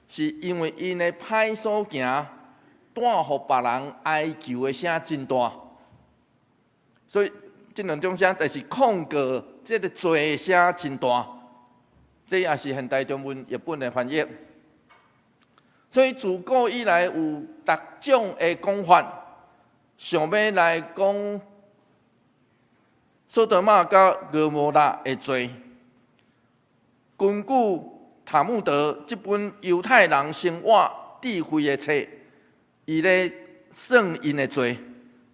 是因為𪜶的歹所行，帶予別人哀求的聲真大，所以這兩種聲就是控告這个罪的聲真大，這也是現代中文譯本的翻譯。所以自古以來有逐種的講法，想欲來講。所多瑪佮蛾摩拉的罪，根據塔木德這本猶太人生活智慧的冊，伊咧算𪜶的罪，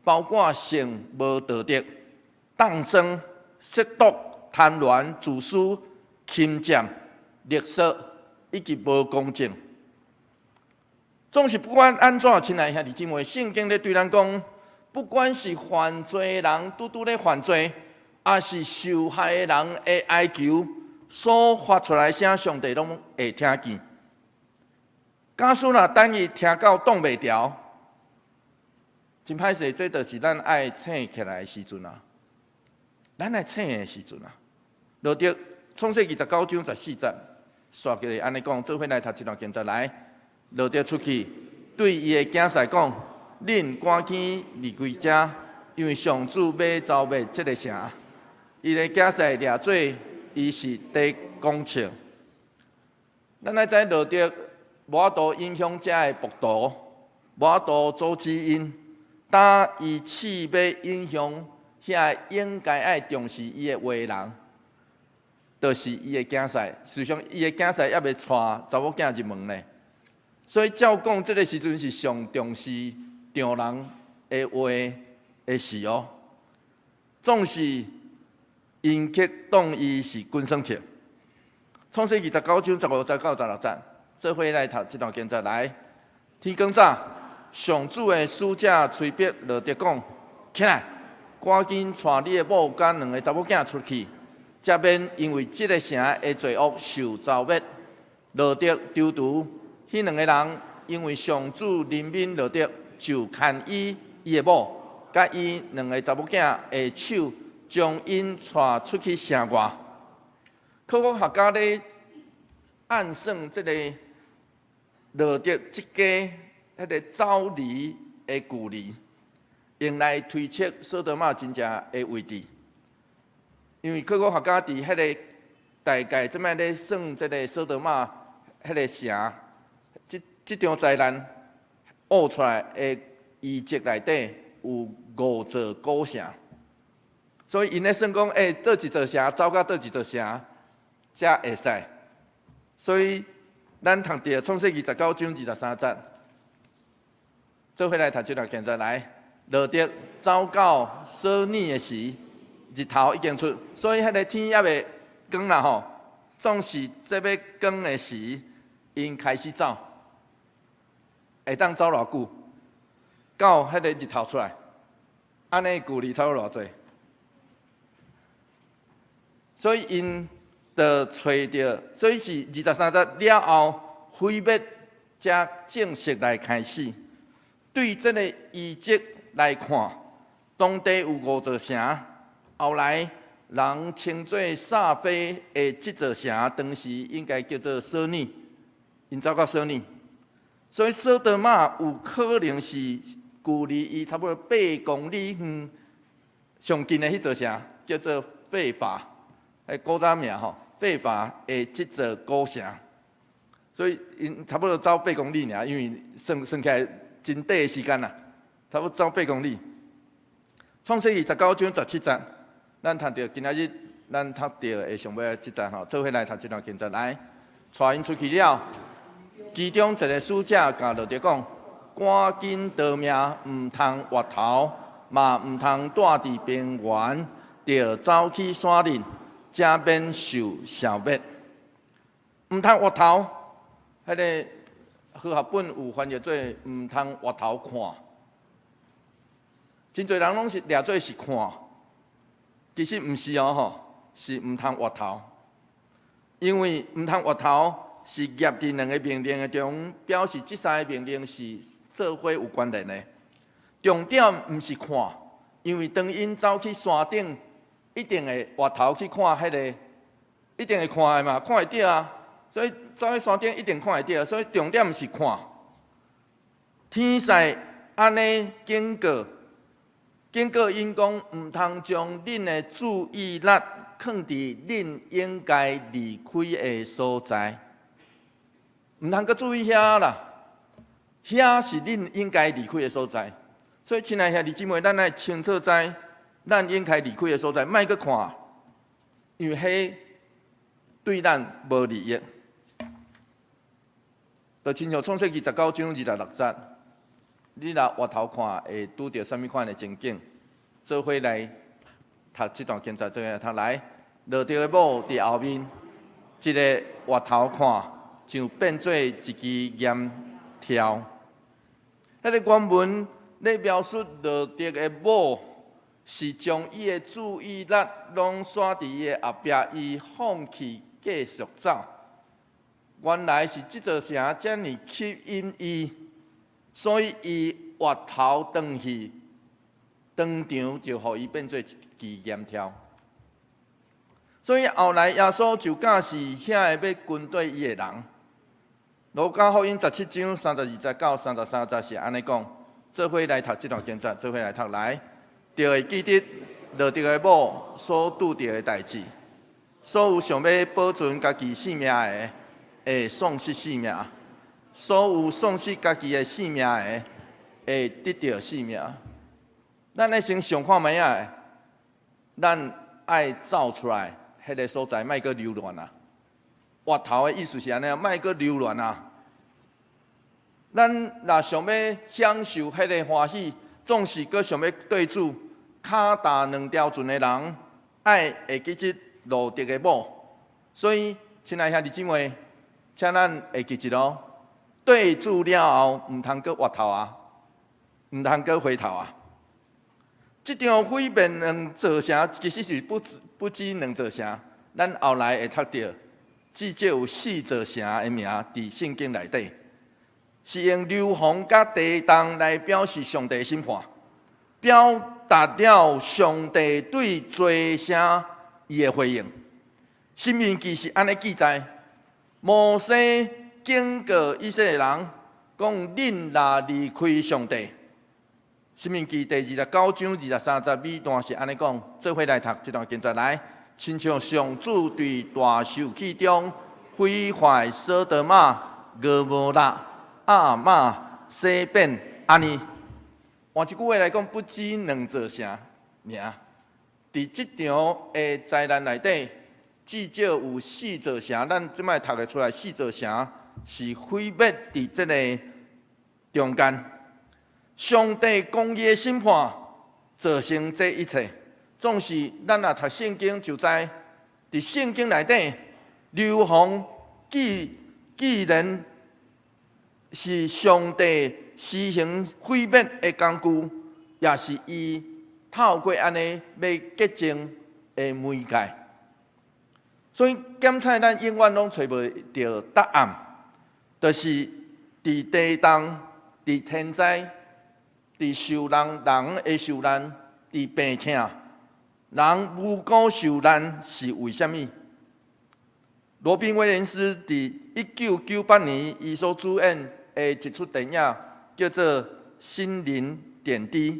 包括性無道德、當生、褻瀆、貪婪、自私、輕賤、勒索以及無公正。總是不管按怎，親愛兄弟姊妹，聖經咧對咱講，不管是犯罪的人拄拄咧犯罪，抑是受害的人的哀求，所發出來聲，上帝攏會聽見。假使若等伊聽到擋袂牢，真歹勢，這就是咱愛醒起來的時陣啊！咱愛醒的時陣啊！羅得創世記19章14節，煞起來按呢講，做伙來讀這段經節來。羅得出去，對伊的囝婿講：恁趕緊離開遮，因為上主欲遭滅這个城。伊的囝婿掠做伊是佇講笑。咱愛知羅得無法度影響遮的暴徒，無法度阻止𪜶，但伊試欲影響遐應該愛重視伊的話人，就是伊的囝婿。事實上，伊的囝婿猶未娶查某囝入門呢。所以照講，這个時陣是上重視丈人的話的時哦。總是𪜶卻當伊是滾耍笑。創世記19章15節到16節，做伙來讀這段經節來。天光早，上主的使者催逼羅得講：起來，趕緊帶你的某佮兩个查某囝出去，才免因為這个城的罪惡受遭滅。羅得躊躇，彼兩个人因為上主憐憫羅得，就牽伊伊的某，佮伊兩个查某囝的手，將𪜶帶出去城外。考古學家咧按算這个羅得這家彼个走離的距離，用來推測所多瑪真正的位置。因為考古學家佇彼个大概這擺咧算這个所多瑪彼个城，這這場災難挖出來的遺跡內底有五座古城，所以𪜶咧算講，欸，佗一座城走到佗一座城才會使。所以咱讀著創世記19章23節，做伙來讀這段經節來。羅得走到索爾的時，日頭已經出，所以彼个天猶未光啦吼。總是這欲光的時，𪜶開始走，會當走偌久？到彼个日頭出來，按呢距離差不多偌濟？所以𪜶就揣著，所以是23節了後，毀滅才正式來開始。對這个遺跡來看，當地有五座城，後來人稱做撒非的這座城，當時應該叫做索爾，𪜶走到索爾，所以所多瑪有可能是距離伊差不多8公里遠，上近的彼座城叫做費法，彼古早名吼，費法的這座古城，所以𪜶差不多走八公里爾，因為算算起來真短的時間啦，差不多走八公里。創世記19章17節，咱讀著今仔日咱讀著的上尾這節吼，做伙來讀這段經節來，帶𪜶出去了，其中一个使者共羅得講：趕緊逃命，毋通回頭，嘛毋通蹛佇平原，著走去山嶺，才免受消滅。毋通回頭，彼个和合本有翻譯做毋通回頭看。真濟人攏是掠做是看，其實毋是哦吼，是毋通回頭。因為毋通回頭是夾佇兩个命令的中，表示這三个命令是做伙有關聯的。重點毋是看，因為當𪜶走去山頂，一定會回頭去看彼个，一定會看的嘛，看會著啊。所以走去山頂一定看會著，所以重點毋是看。天使按呢警告，警告𪜶講，毋通將恁的注意力囥佇恁應該離開的所在，毋通閣注意遐啦，遐是恁應該離開的所在。所以，親愛兄弟姊妹，咱愛清楚知，咱應該離開的所在，莫閣看，因為彼對咱無利益。就親像創世記19章26節，你若回頭看，會拄著啥物款的情景？做伙來讀這段經節，做伙來讀來。羅得的某佇後面，一个回頭看，就變做一支鹽柱。彼个原文咧描述羅得的某是將伊的注意力攏徙佇伊的後壁，伊放棄繼續走。原來是這座城遮爾吸引伊，所以伊回頭轉去，當場就予伊變做一支鹽柱。所以後來耶穌就教示遐个欲跟綴伊的人。路加福音17章32節到33節是按呢講，做伙來讀這段經節，做伙來讀來，就會記得羅得的某所拄著的代誌。所有想欲保存家己性命的，會喪失性命；所有喪失家己的性命的，會得著性命。咱愛先想看覓仔，咱愛走出來，彼个所在莫閣留戀啊！回頭的意思是按呢，莫閣留戀啊！咱若想欲享受彼个歡喜，總是閣想欲對主跤踏兩條船的人，愛會記得羅得的某。所以，親愛兄弟姊妹，請咱會記得哦，對主了後，毋通閣回頭啊，毋通閣回頭啊！這場毀滅兩座城，其實是不止兩座城。咱後來會讀著，至少有四座城的名佇聖經內底，是用硫磺佮地動來表示上帝審判，表達了上帝對罪城伊的回應。申命記是按呢記載，摩西警告以色列人講：恁若離開上帝，申命記第29章23節尾段是按呢講，做伙來讀這段經節來，親像上主佇大受氣中毀壞所多瑪、蛾摩拉、亞瑪、西緬按呢。換一句話來講，不止兩座城爾，佇這場的災難內底，至少有四座城，咱這擺讀會出來，四座城是毀滅佇這个中間。上帝公義的審判造成這一切，總是咱若讀聖經就知，佇聖經內底，硫磺既然是上帝施行毀滅的工具，也是伊透過按呢欲潔淨的媒介。所以檢採咱永遠攏揣無著答案，就是佇地動、佇天災、佇受難人的受難、佇病痛，人無辜受難是為啥物？羅賓威廉斯佇1998年，伊所主演的一齣電影叫做《心靈點滴》。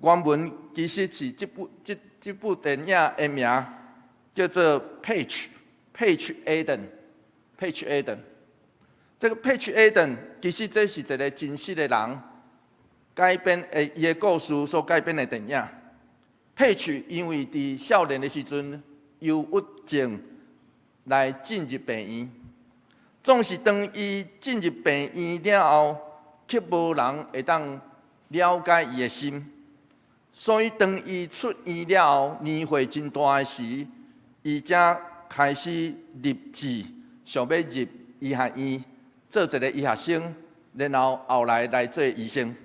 原文其實是這部電影的名叫做 Patch Adams Patch Adams。這个 Patch Adams 其實這是一个真實的人改編的伊的故事所改編的電影。Patch 因為佇少年的時陣憂鬱症來進入病院，總是當伊進入病院了後，卻無人會當了解伊的心，所以當伊出院了後，年歲真大的時，伊才開始立志想欲入醫學院做一个醫學生，然後後來來做醫生。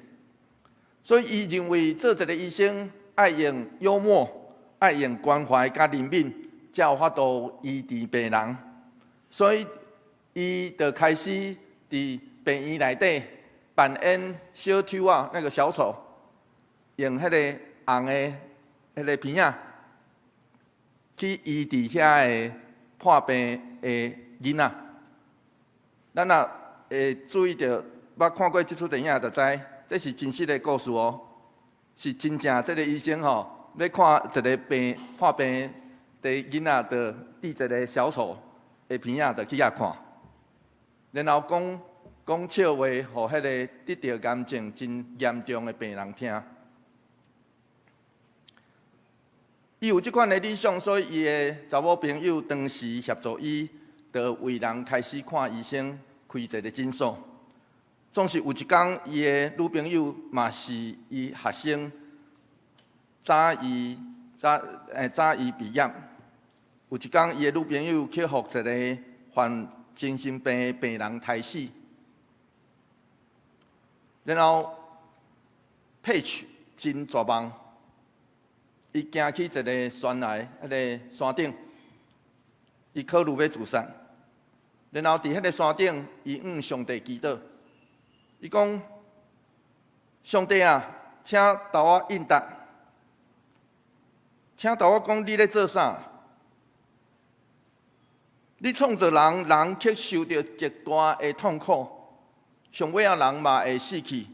所以伊認為做一个醫生愛用幽默、愛用關懷佮憐憫，才有法度醫治病人。所以伊就開始佇病院內底扮演小丑啊，那個小丑，用彼个紅的彼个鼻仔去醫治遐个破病的囡仔。咱若會注意著，捌看過這齣電影就知，這是真實的故事哦，是真正這个醫生吼，欲看一个病破病的囡仔，就戴一个小丑的鼻仔，就去遐看，然後講講笑話，予彼个得著癌症真嚴重的病人聽。伊有這款的理想，所以伊的查某朋友當時協助伊，就為人開始看醫生，開一個診所。總是有一工，伊的女朋友嘛是伊學生，早伊畢業。有一工，伊的女朋友去予一個患精神病的病人刣死，然後 Patch 真絕望。伊行去一个懸崖，彼个山頂，伊考慮欲自殺。然後佇彼個山頂，伊向上帝祈禱，伊講：上帝啊，請予我應答，請予我講你咧做啥？你創造人，人卻受著極大的痛苦，上尾仔人嘛會死去。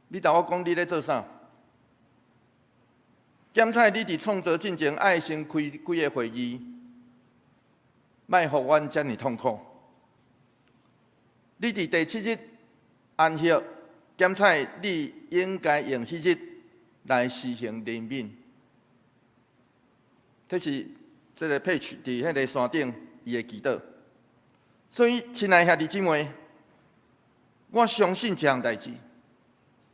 你予我講你咧做啥？檢採你佇創造進前愛先開幾个會議，莫予阮遮爾痛苦。你佇第七日安息，檢採你應該用彼日來施行憐憫。這是這个 Patch 佇彼个山頂伊的祈禱。所以，親愛兄弟姊妹，我相信一項代誌，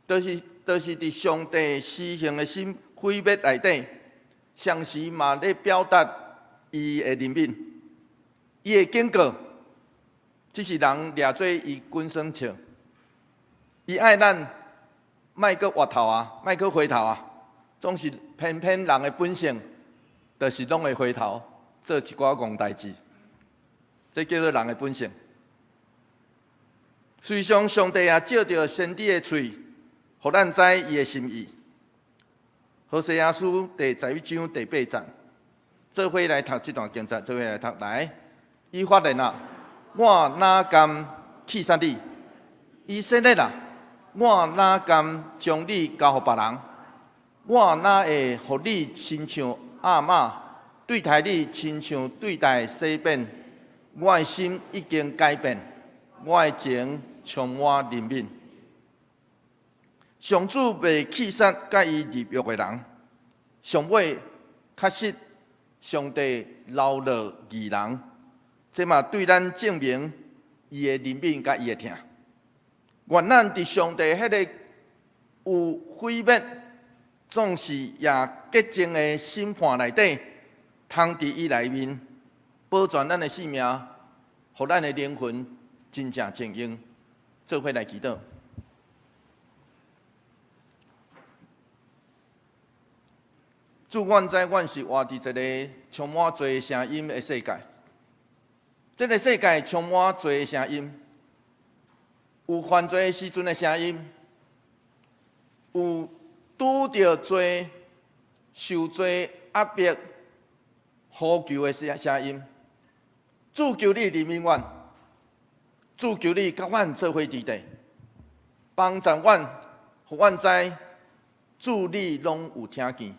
就是佇上帝施行的審毀滅內底，同時嘛咧表達伊的憐憫，伊的警告，這是人掠做伊滾耍笑。伊愛咱莫閣回頭啊，莫閣回頭啊，總是偏偏人的本性，就是攏會回頭做一寡戇代誌，這叫做人的本性。隨上上帝也藉著先知的喙，予咱知伊的心意。何西阿書第11章第8節，做伙來讀這段經節，做伙來讀來。以法蓮啊，我哪甘棄殺你？以色列啊，我哪甘將你交予別人？我哪會予你親像亞瑪，對待你親像對待洗扁？我的心已經改變，我的情充滿憐憫。上主袂棄殺佮伊立約的人，上尾確實上帝饒恕義人，這嘛對咱證明伊的憐憫佮伊的疼。願咱佇上帝彼个有毀滅，總是也潔淨的審判內底，通佇伊內面保全咱的性命，予咱的靈魂真正清淨。做伙來祈禱。主，阮知阮是活佇一个充滿罪聲音的世界。這个世界充滿罪聲音，有犯罪時陣的聲音，有拄著罪、受罪壓迫、呼求的聲音。主求你憐憫阮，主求你佮阮做伙佇地，幫助阮，予阮知主你攏有聽見。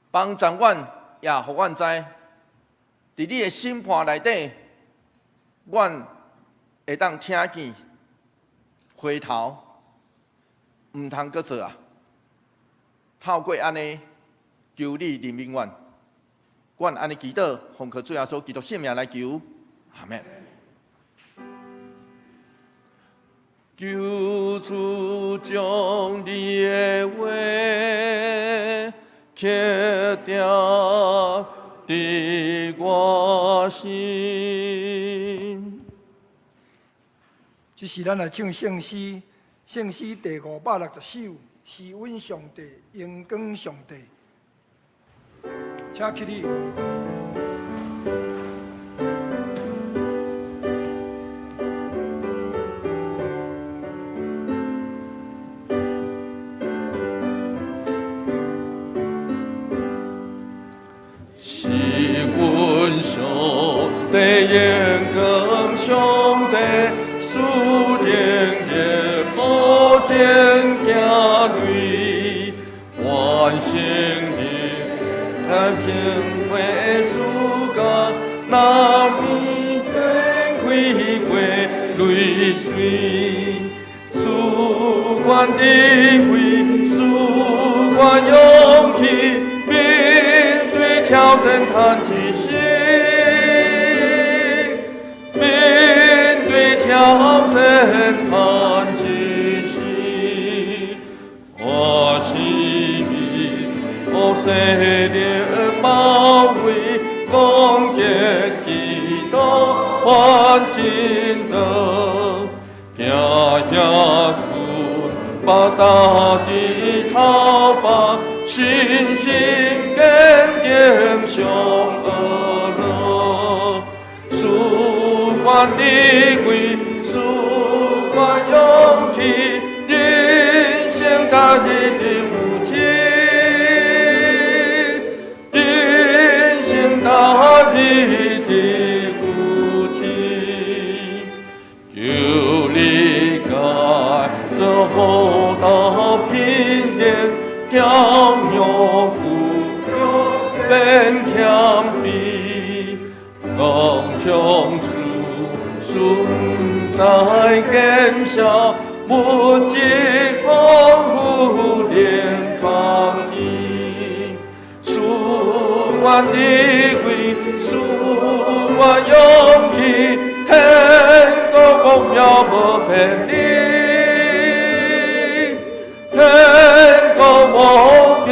幫助阮，也予阮知，佇你的審判內底，阮會當聽見回頭，毋通閣做啊！透過按呢，求你憐憫阮，阮按呢祈禱，奉靠主耶穌基督聖名來求，阿們。求主將你的話刻定佇我心。這時咱來唱聖詩，聖詩第560首，是阮上帝，榮光上帝，請起立。是阮上帝，榮光上帝，屬靈的好前行雷，完成你的成会暑假，那边天开过泪水，主愿智慧，主愿阮勇氣，面對挑戰趁一生，面對挑戰趁一生。我是命，予勢力包圍，攻擊基督反進道，行遐久，腹踏佇頭髮，信心堅定上學路。賜阮智慧，賜阮勇氣，人生逐日的武器，人生逐日的武器。求你改做好道品德，巧妙富足免謙卑，剛強處存在減少，物質豐富連抗議。賜阮智慧，賜阮勇氣，天國王廟無騙你，天國王廟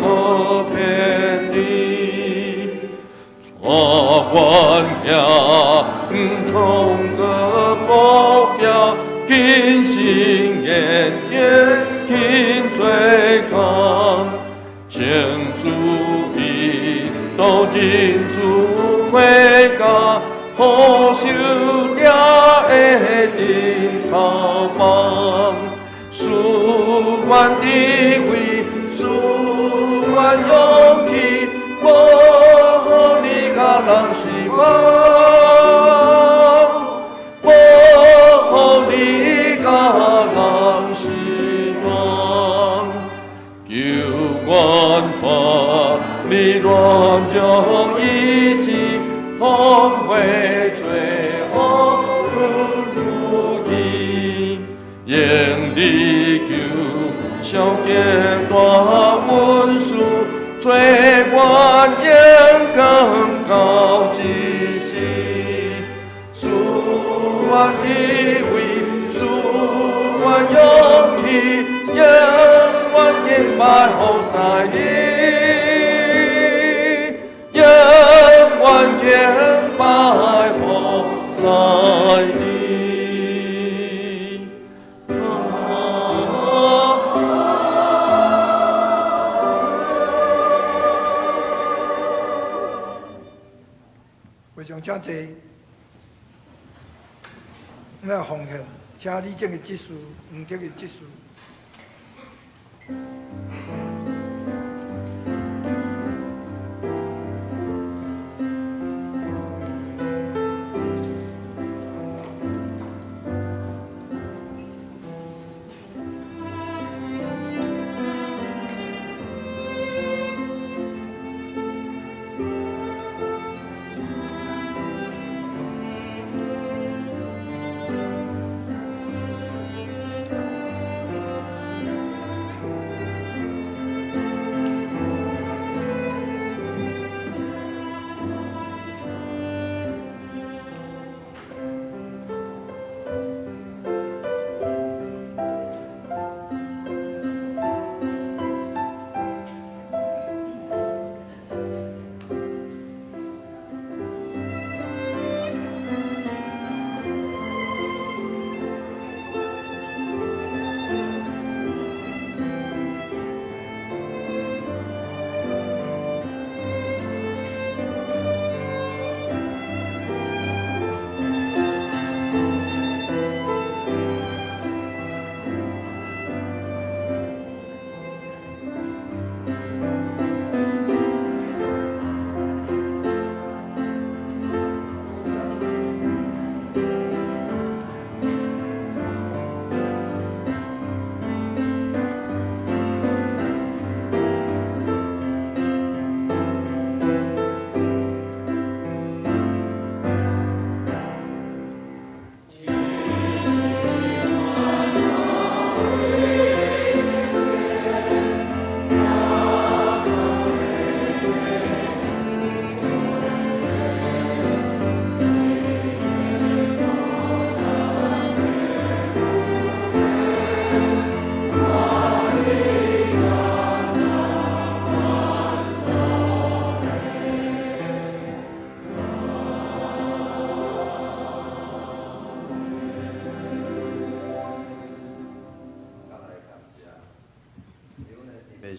無騙你。帶阮行毋同个目標，謹慎言言勤做工，請注意都進出回家，好守掠的頂頭幫。賜阮智慧，賜阮勇氣，無予你共人失望，無予你共人失望。求阮脫離軟弱意志，痛悔罪惡不如意，用力求上極大恩賜，做阮勇敢到這時。賜阮智慧，賜阮勇氣，永遠敬拜服侍你，永遠敬拜服侍你。啊。會長請坐。咱奉獻，請李正的執事、黃德的執事。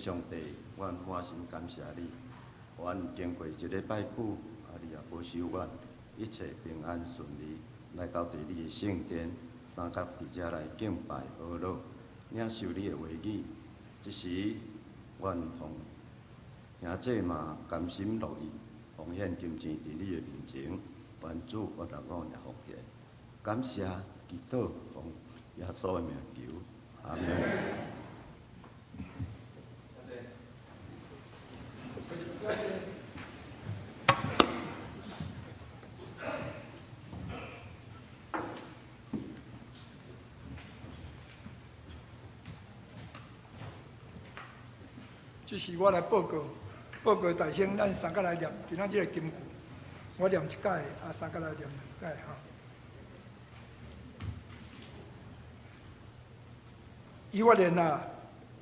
上帝，阮滿心感謝你，予阮經過一禮拜久，啊，你也保守阮一切平安順利，來到佇你的聖殿，相佮佇遮來敬拜哀禱，領受你的話語。這時，阮奉兄姊嘛甘心樂意奉獻金錢佇你的面前，願主悅納阮的奉獻，感謝祈禱奉耶穌的名求，阿們。這是我來報告，報告大聲，咱三個來念今仔日的金句。我念一擺，啊，三個來念兩擺吼。以法蓮啊，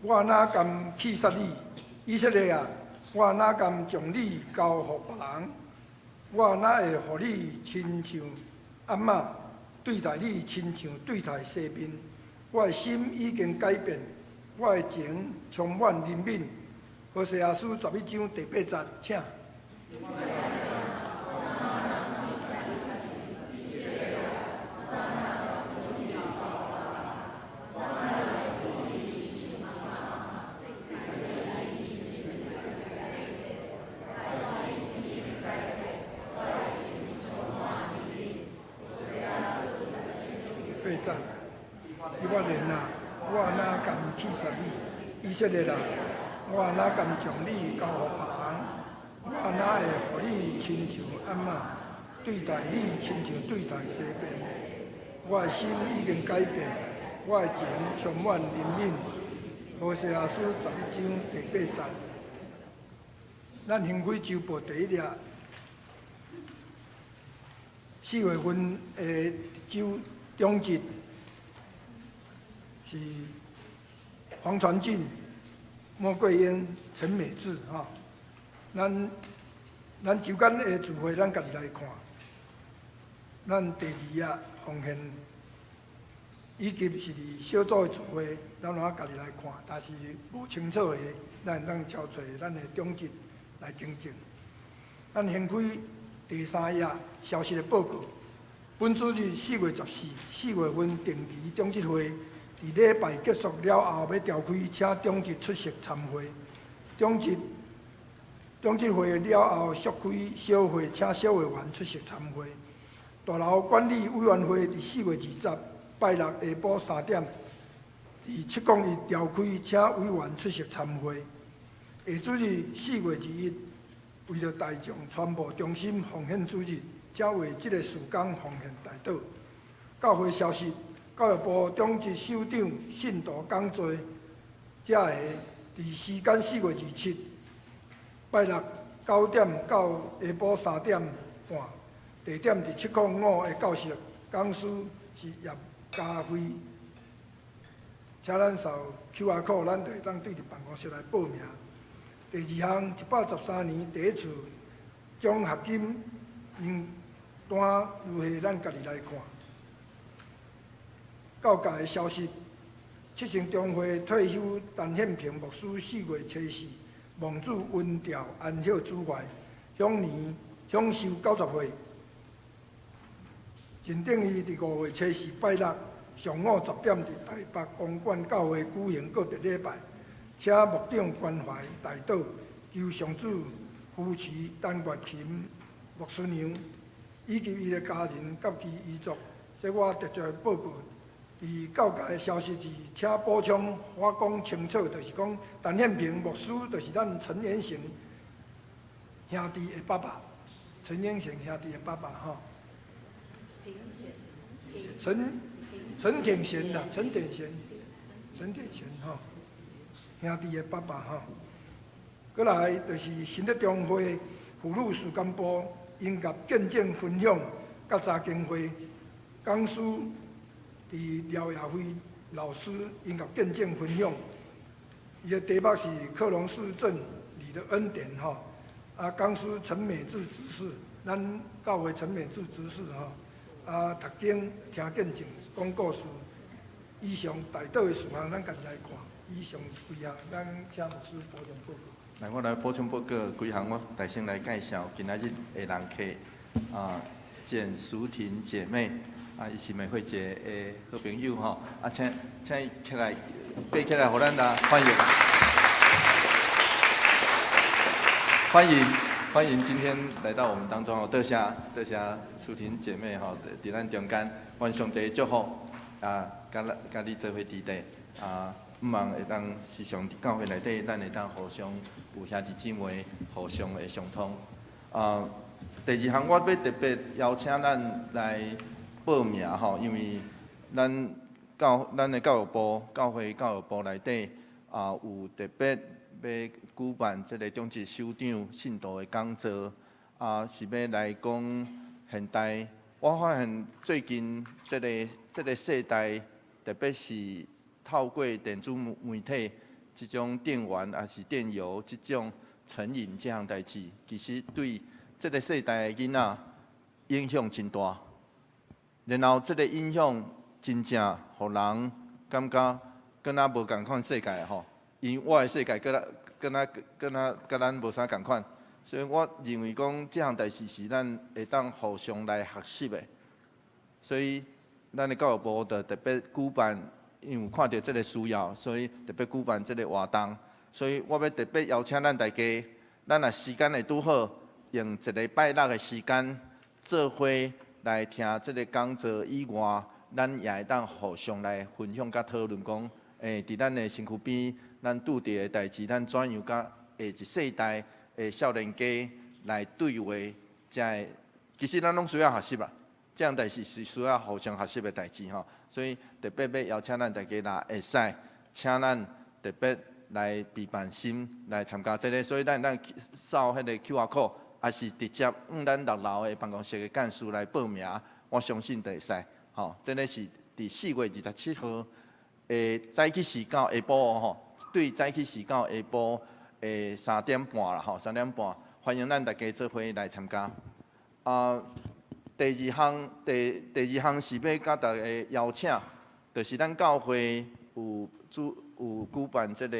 我哪甘棄殺你？以色列啊，我哪甘將你交予別人？我哪會予你親像按瑪，對待你親像對待西面？我的心已經改變，我的情充滿憐憫。何西阿書11章第8節，請。八節，以法蓮啊，我哪甘棄殺你？以色列啊，我哪甘將你交予別人？我哪會予你親像按瑪，對待你親像對待西面？我的心已經改變，我的情充滿憐憫。何西阿書11章第8節，咱掀開週報第一頁，4月份的周長執是黃傳俊、莫桂英、陳美智吼。咱週間的聚會，咱家己來看。咱第二頁奉獻，以及是佇小組的聚會，咱嘛家己來看。但是無清楚的，咱會當敲揣咱的長執來更正。咱掀開第三頁消息的報告。本主日4月14，4月份定期長執會，佇禮拜結束了後，欲召開，請長執出席參會。長執會了後，續開小會，請小會員出席參會。大樓管理委員會佇4月20，拜六下晡3點，佇701召開，請委員出席參會。下主日4月21，為著大眾傳播中心奉獻主日，請為這个事工奉獻代禱。教會消息，教育部長執首長信徒講座，才會佇時間4月27，拜六9點到下晡3點半，地點佇705的教室，講師是葉家輝。請咱掃 QR code，咱就會當對佇辦公室來報名。第二項，113年第一次獎學金名單如下，咱家己來看。教界的消息，七星中會退休陳憲平牧師4月初4，望主恩召安息主懷，享年享壽90歲。認定伊佇5月初4拜六上午10點，佇台北公館教會舉行告別禮拜，請牧長關懷代禱，求上主扶持陳月琴牧師娘以及伊的家人佮其遺族。這我直接報告。佇教界的消息是，請補充，我講清楚，就是講陳憲平牧師就是咱陳延成兄弟的爸爸，陳延成兄弟的爸爸吼。陳挺賢啦，陳挺賢，陳挺賢吼，兄弟的爸爸吼。閣來就是新德中會婦女事工部音樂見證分享佮查經會講師佇廖亞輝老師音樂見證分享，伊的題目是克隆氏症裡的恩典吼。啊，講師陳美智執事，咱教會陳美智執事吼。啊，讀經聽見證講故事，以上代禱的事項，咱家己來看。以上幾項，咱請牧師補充報告。來，我來補充報告幾項，我來先來介紹今仔日的人客啊，簡淑婷姐妹啊，伊是美惠姐的好朋友吼，啊，請請伊起來，爬起來，予咱來歡迎，歡迎歡迎今天來到我們當中哦，多謝多謝淑婷姐妹吼，佇咱中間，願上帝祝福啊，佮咱佮你做伙佇佇啊。向望會當時常佇教會內底，咱會當互相有兄弟姊妹互相的相通。啊，第二項我欲特別邀請咱來報名吼，因為咱教咱的教育部教會教育部內底啊有特別欲舉辦這個長執首長信徒的講座，啊是欲來講現代。我發現最近這个這个世代，特別是透過電子媒體這種電玩，抑是電遊這種成癮這項代誌，其實對這个世代的囡仔影響真大。然後這个影響真正予人感覺敢若無仝款世界吼，因為我的世界閣咱敢若敢若佮咱無啥仝款，所以我認為講這項代誌是咱會當互相來學習的。所以咱的教育部就特別舉辦。因為有看著這个需要，所以特別舉辦這个活動。所以我欲特別邀請咱大家，咱若時間會拄好，用一禮拜六的時間，做伙來聽這个講座以外，咱也會當互相來分享佮討論講，佇咱的身軀邊，咱拄著的代誌，咱怎樣佮下一世代的少年家來對話，才會其實咱攏需要學習啊。這項代誌是需要互相學習的代誌吼，所以特別欲邀請咱大家若會使，請咱特別來備辦心來參加這个，所以咱會當掃彼個 QR code，抑是直接向咱六樓的辦公室的幹事來報名，我相信就會使。吼，這个是佇4月27號的早起時到下晡吼，對早起時到下晡的三點半啦吼，三點半，歡迎咱大家做伙來參加。啊，第二項，第第二項是欲佮大家邀請，就是咱教會有主有舉辦這个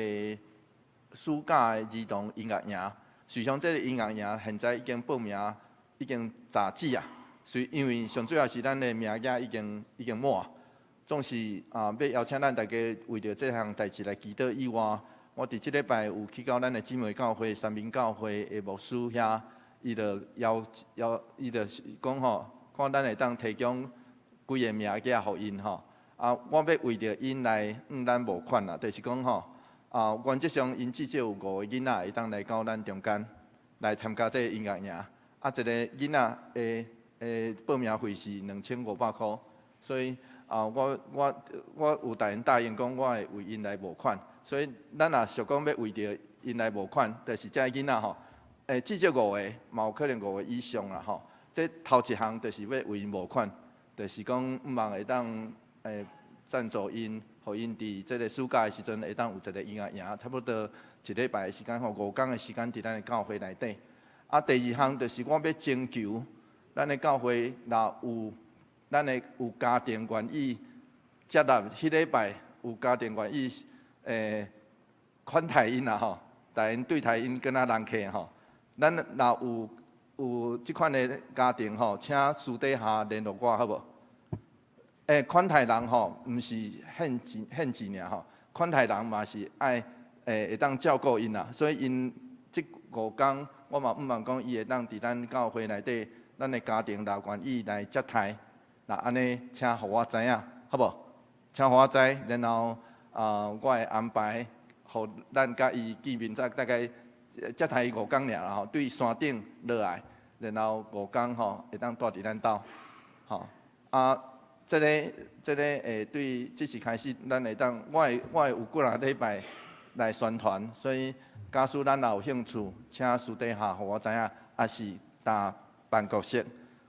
暑假的兒童音樂營。實際上，這个音樂營現在已經報名已經截止啊。所以，因為上主要是咱的名額已經已經滿，總是啊，欲邀請咱大家為著這項代誌來祈禱以外，我佇這禮拜有去到咱的姊妹教會三民教會的牧師遐，伊就邀邀伊就講吼，看咱會當提供幾个名額予𪜶吼。啊，我欲為著𪜶來向咱募款啦，就是講吼，啊，原則上𪜶至少有五个囡仔會當來到咱中間來參加這个音樂營。啊，一个囡仔的的報名費是2500箍，所以啊，我我我有逐𪜶答應講，我會為𪜶來募款。所以咱若想講欲為著𪜶來募款，就是這个囡仔吼，至少五个，嘛有可能五個以上啦吼。這頭一項就是欲為𪜶募款，就是講向望會當贊助𪜶，予𪜶佇這个暑假的時陣會當有一个音樂營，差不多一禮拜的時間吼，五工的時間佇咱的教會內底。啊，第二項就是我欲徵求咱的教會，若有咱的有家庭願意接納，彼禮拜有家庭願意款待𪜶啦吼，帶𪜶對待𪜶敢若人客吼。咱若有有這款的家庭吼，請私底下聯絡我好無？款待人吼，毋是獻錢獻錢爾吼，款待人嘛是愛會當照顧𪜶啦，所以𪜶這五工，我嘛向望講伊會當佇咱教會內底，咱的家庭若願意來接待，若按呢，請予我知影，好無？請予我知，然後啊，我會安排，予咱佮伊見面，再大概接待伊五工爾啦吼，對山頂落來，然後五工吼會當蹛佇咱兜，吼啊。這个這个對這時開始，咱會當，我會我會有幾若禮拜來宣傳，所以假使咱若有興趣，請私底下予我知影，抑是打辦公室，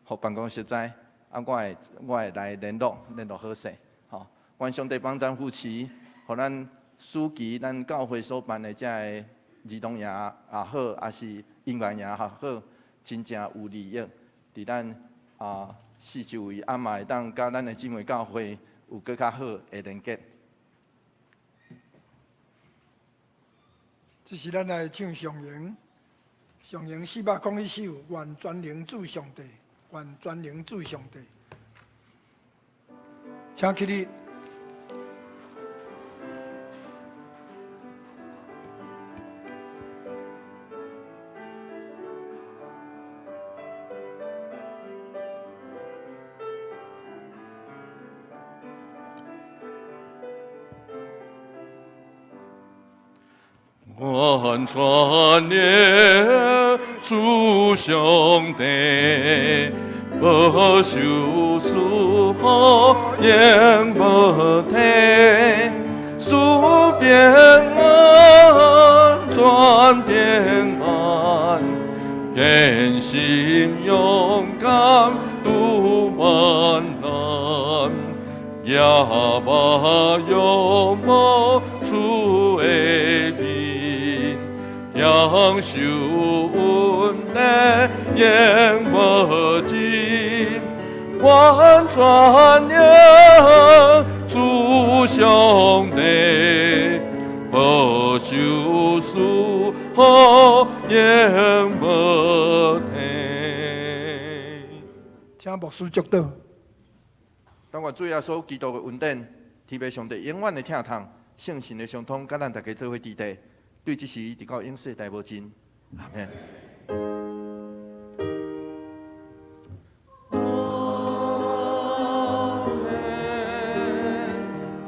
予辦公室知，啊，我會我會來聯絡聯絡好勢，吼。願上帝幫贊扶持，予咱暑期咱教會所辦的這个兒童營也好，抑是音樂營也好，真正有利益，佇咱啊。四周圍啊嘛會當佮咱的姊妹教會有閣較好的連結。這時咱來唱上榮，上榮401首，願全能主上帝，願全能主上帝，請起立。願全能主上帝，保守賜福永無退，賜平安，全平安，堅心勇敢渡患難，耶和永無主的面，享受恩典永無盡，願全能主上帝，保守賜福永無退。請牧師祝禱。但願主耶穌基督的恩典，天父上帝永遠的疼痛，聖神的相通，佮咱大家做伙佇地，對這時直到永世代無盡。阿們。阿們，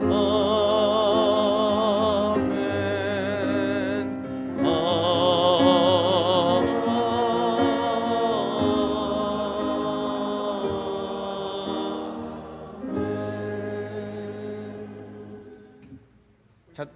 阿們，阿們。請。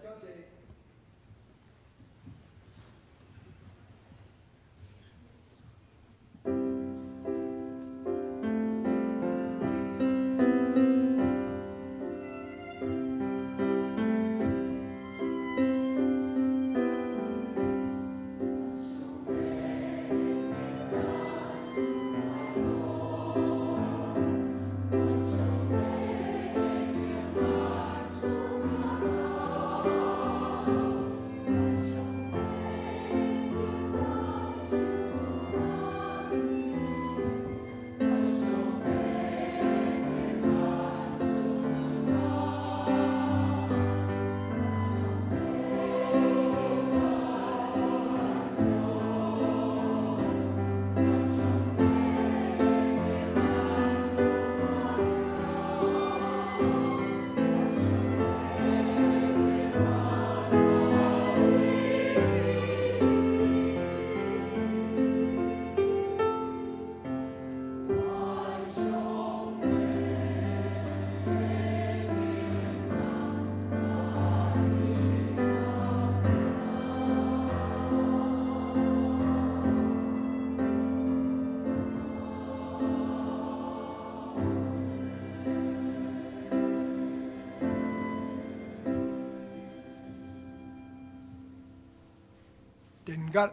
電壓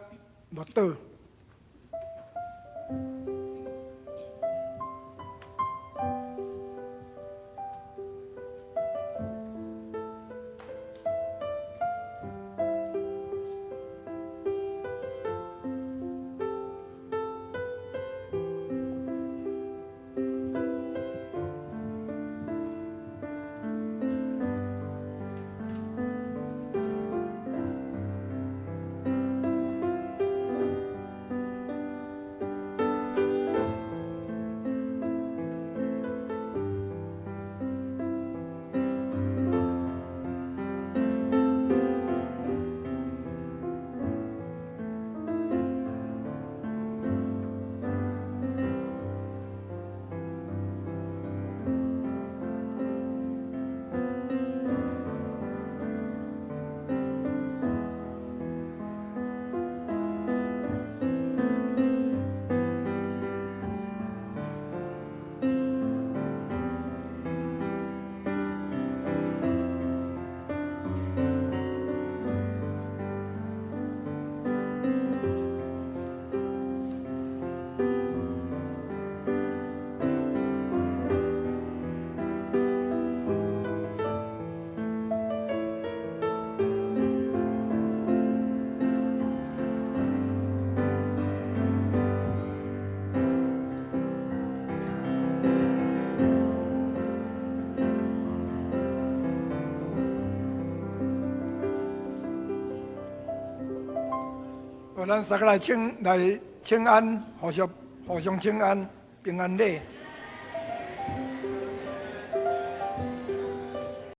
默禱。咱三個來請來請安，互相互相請安，平安禮。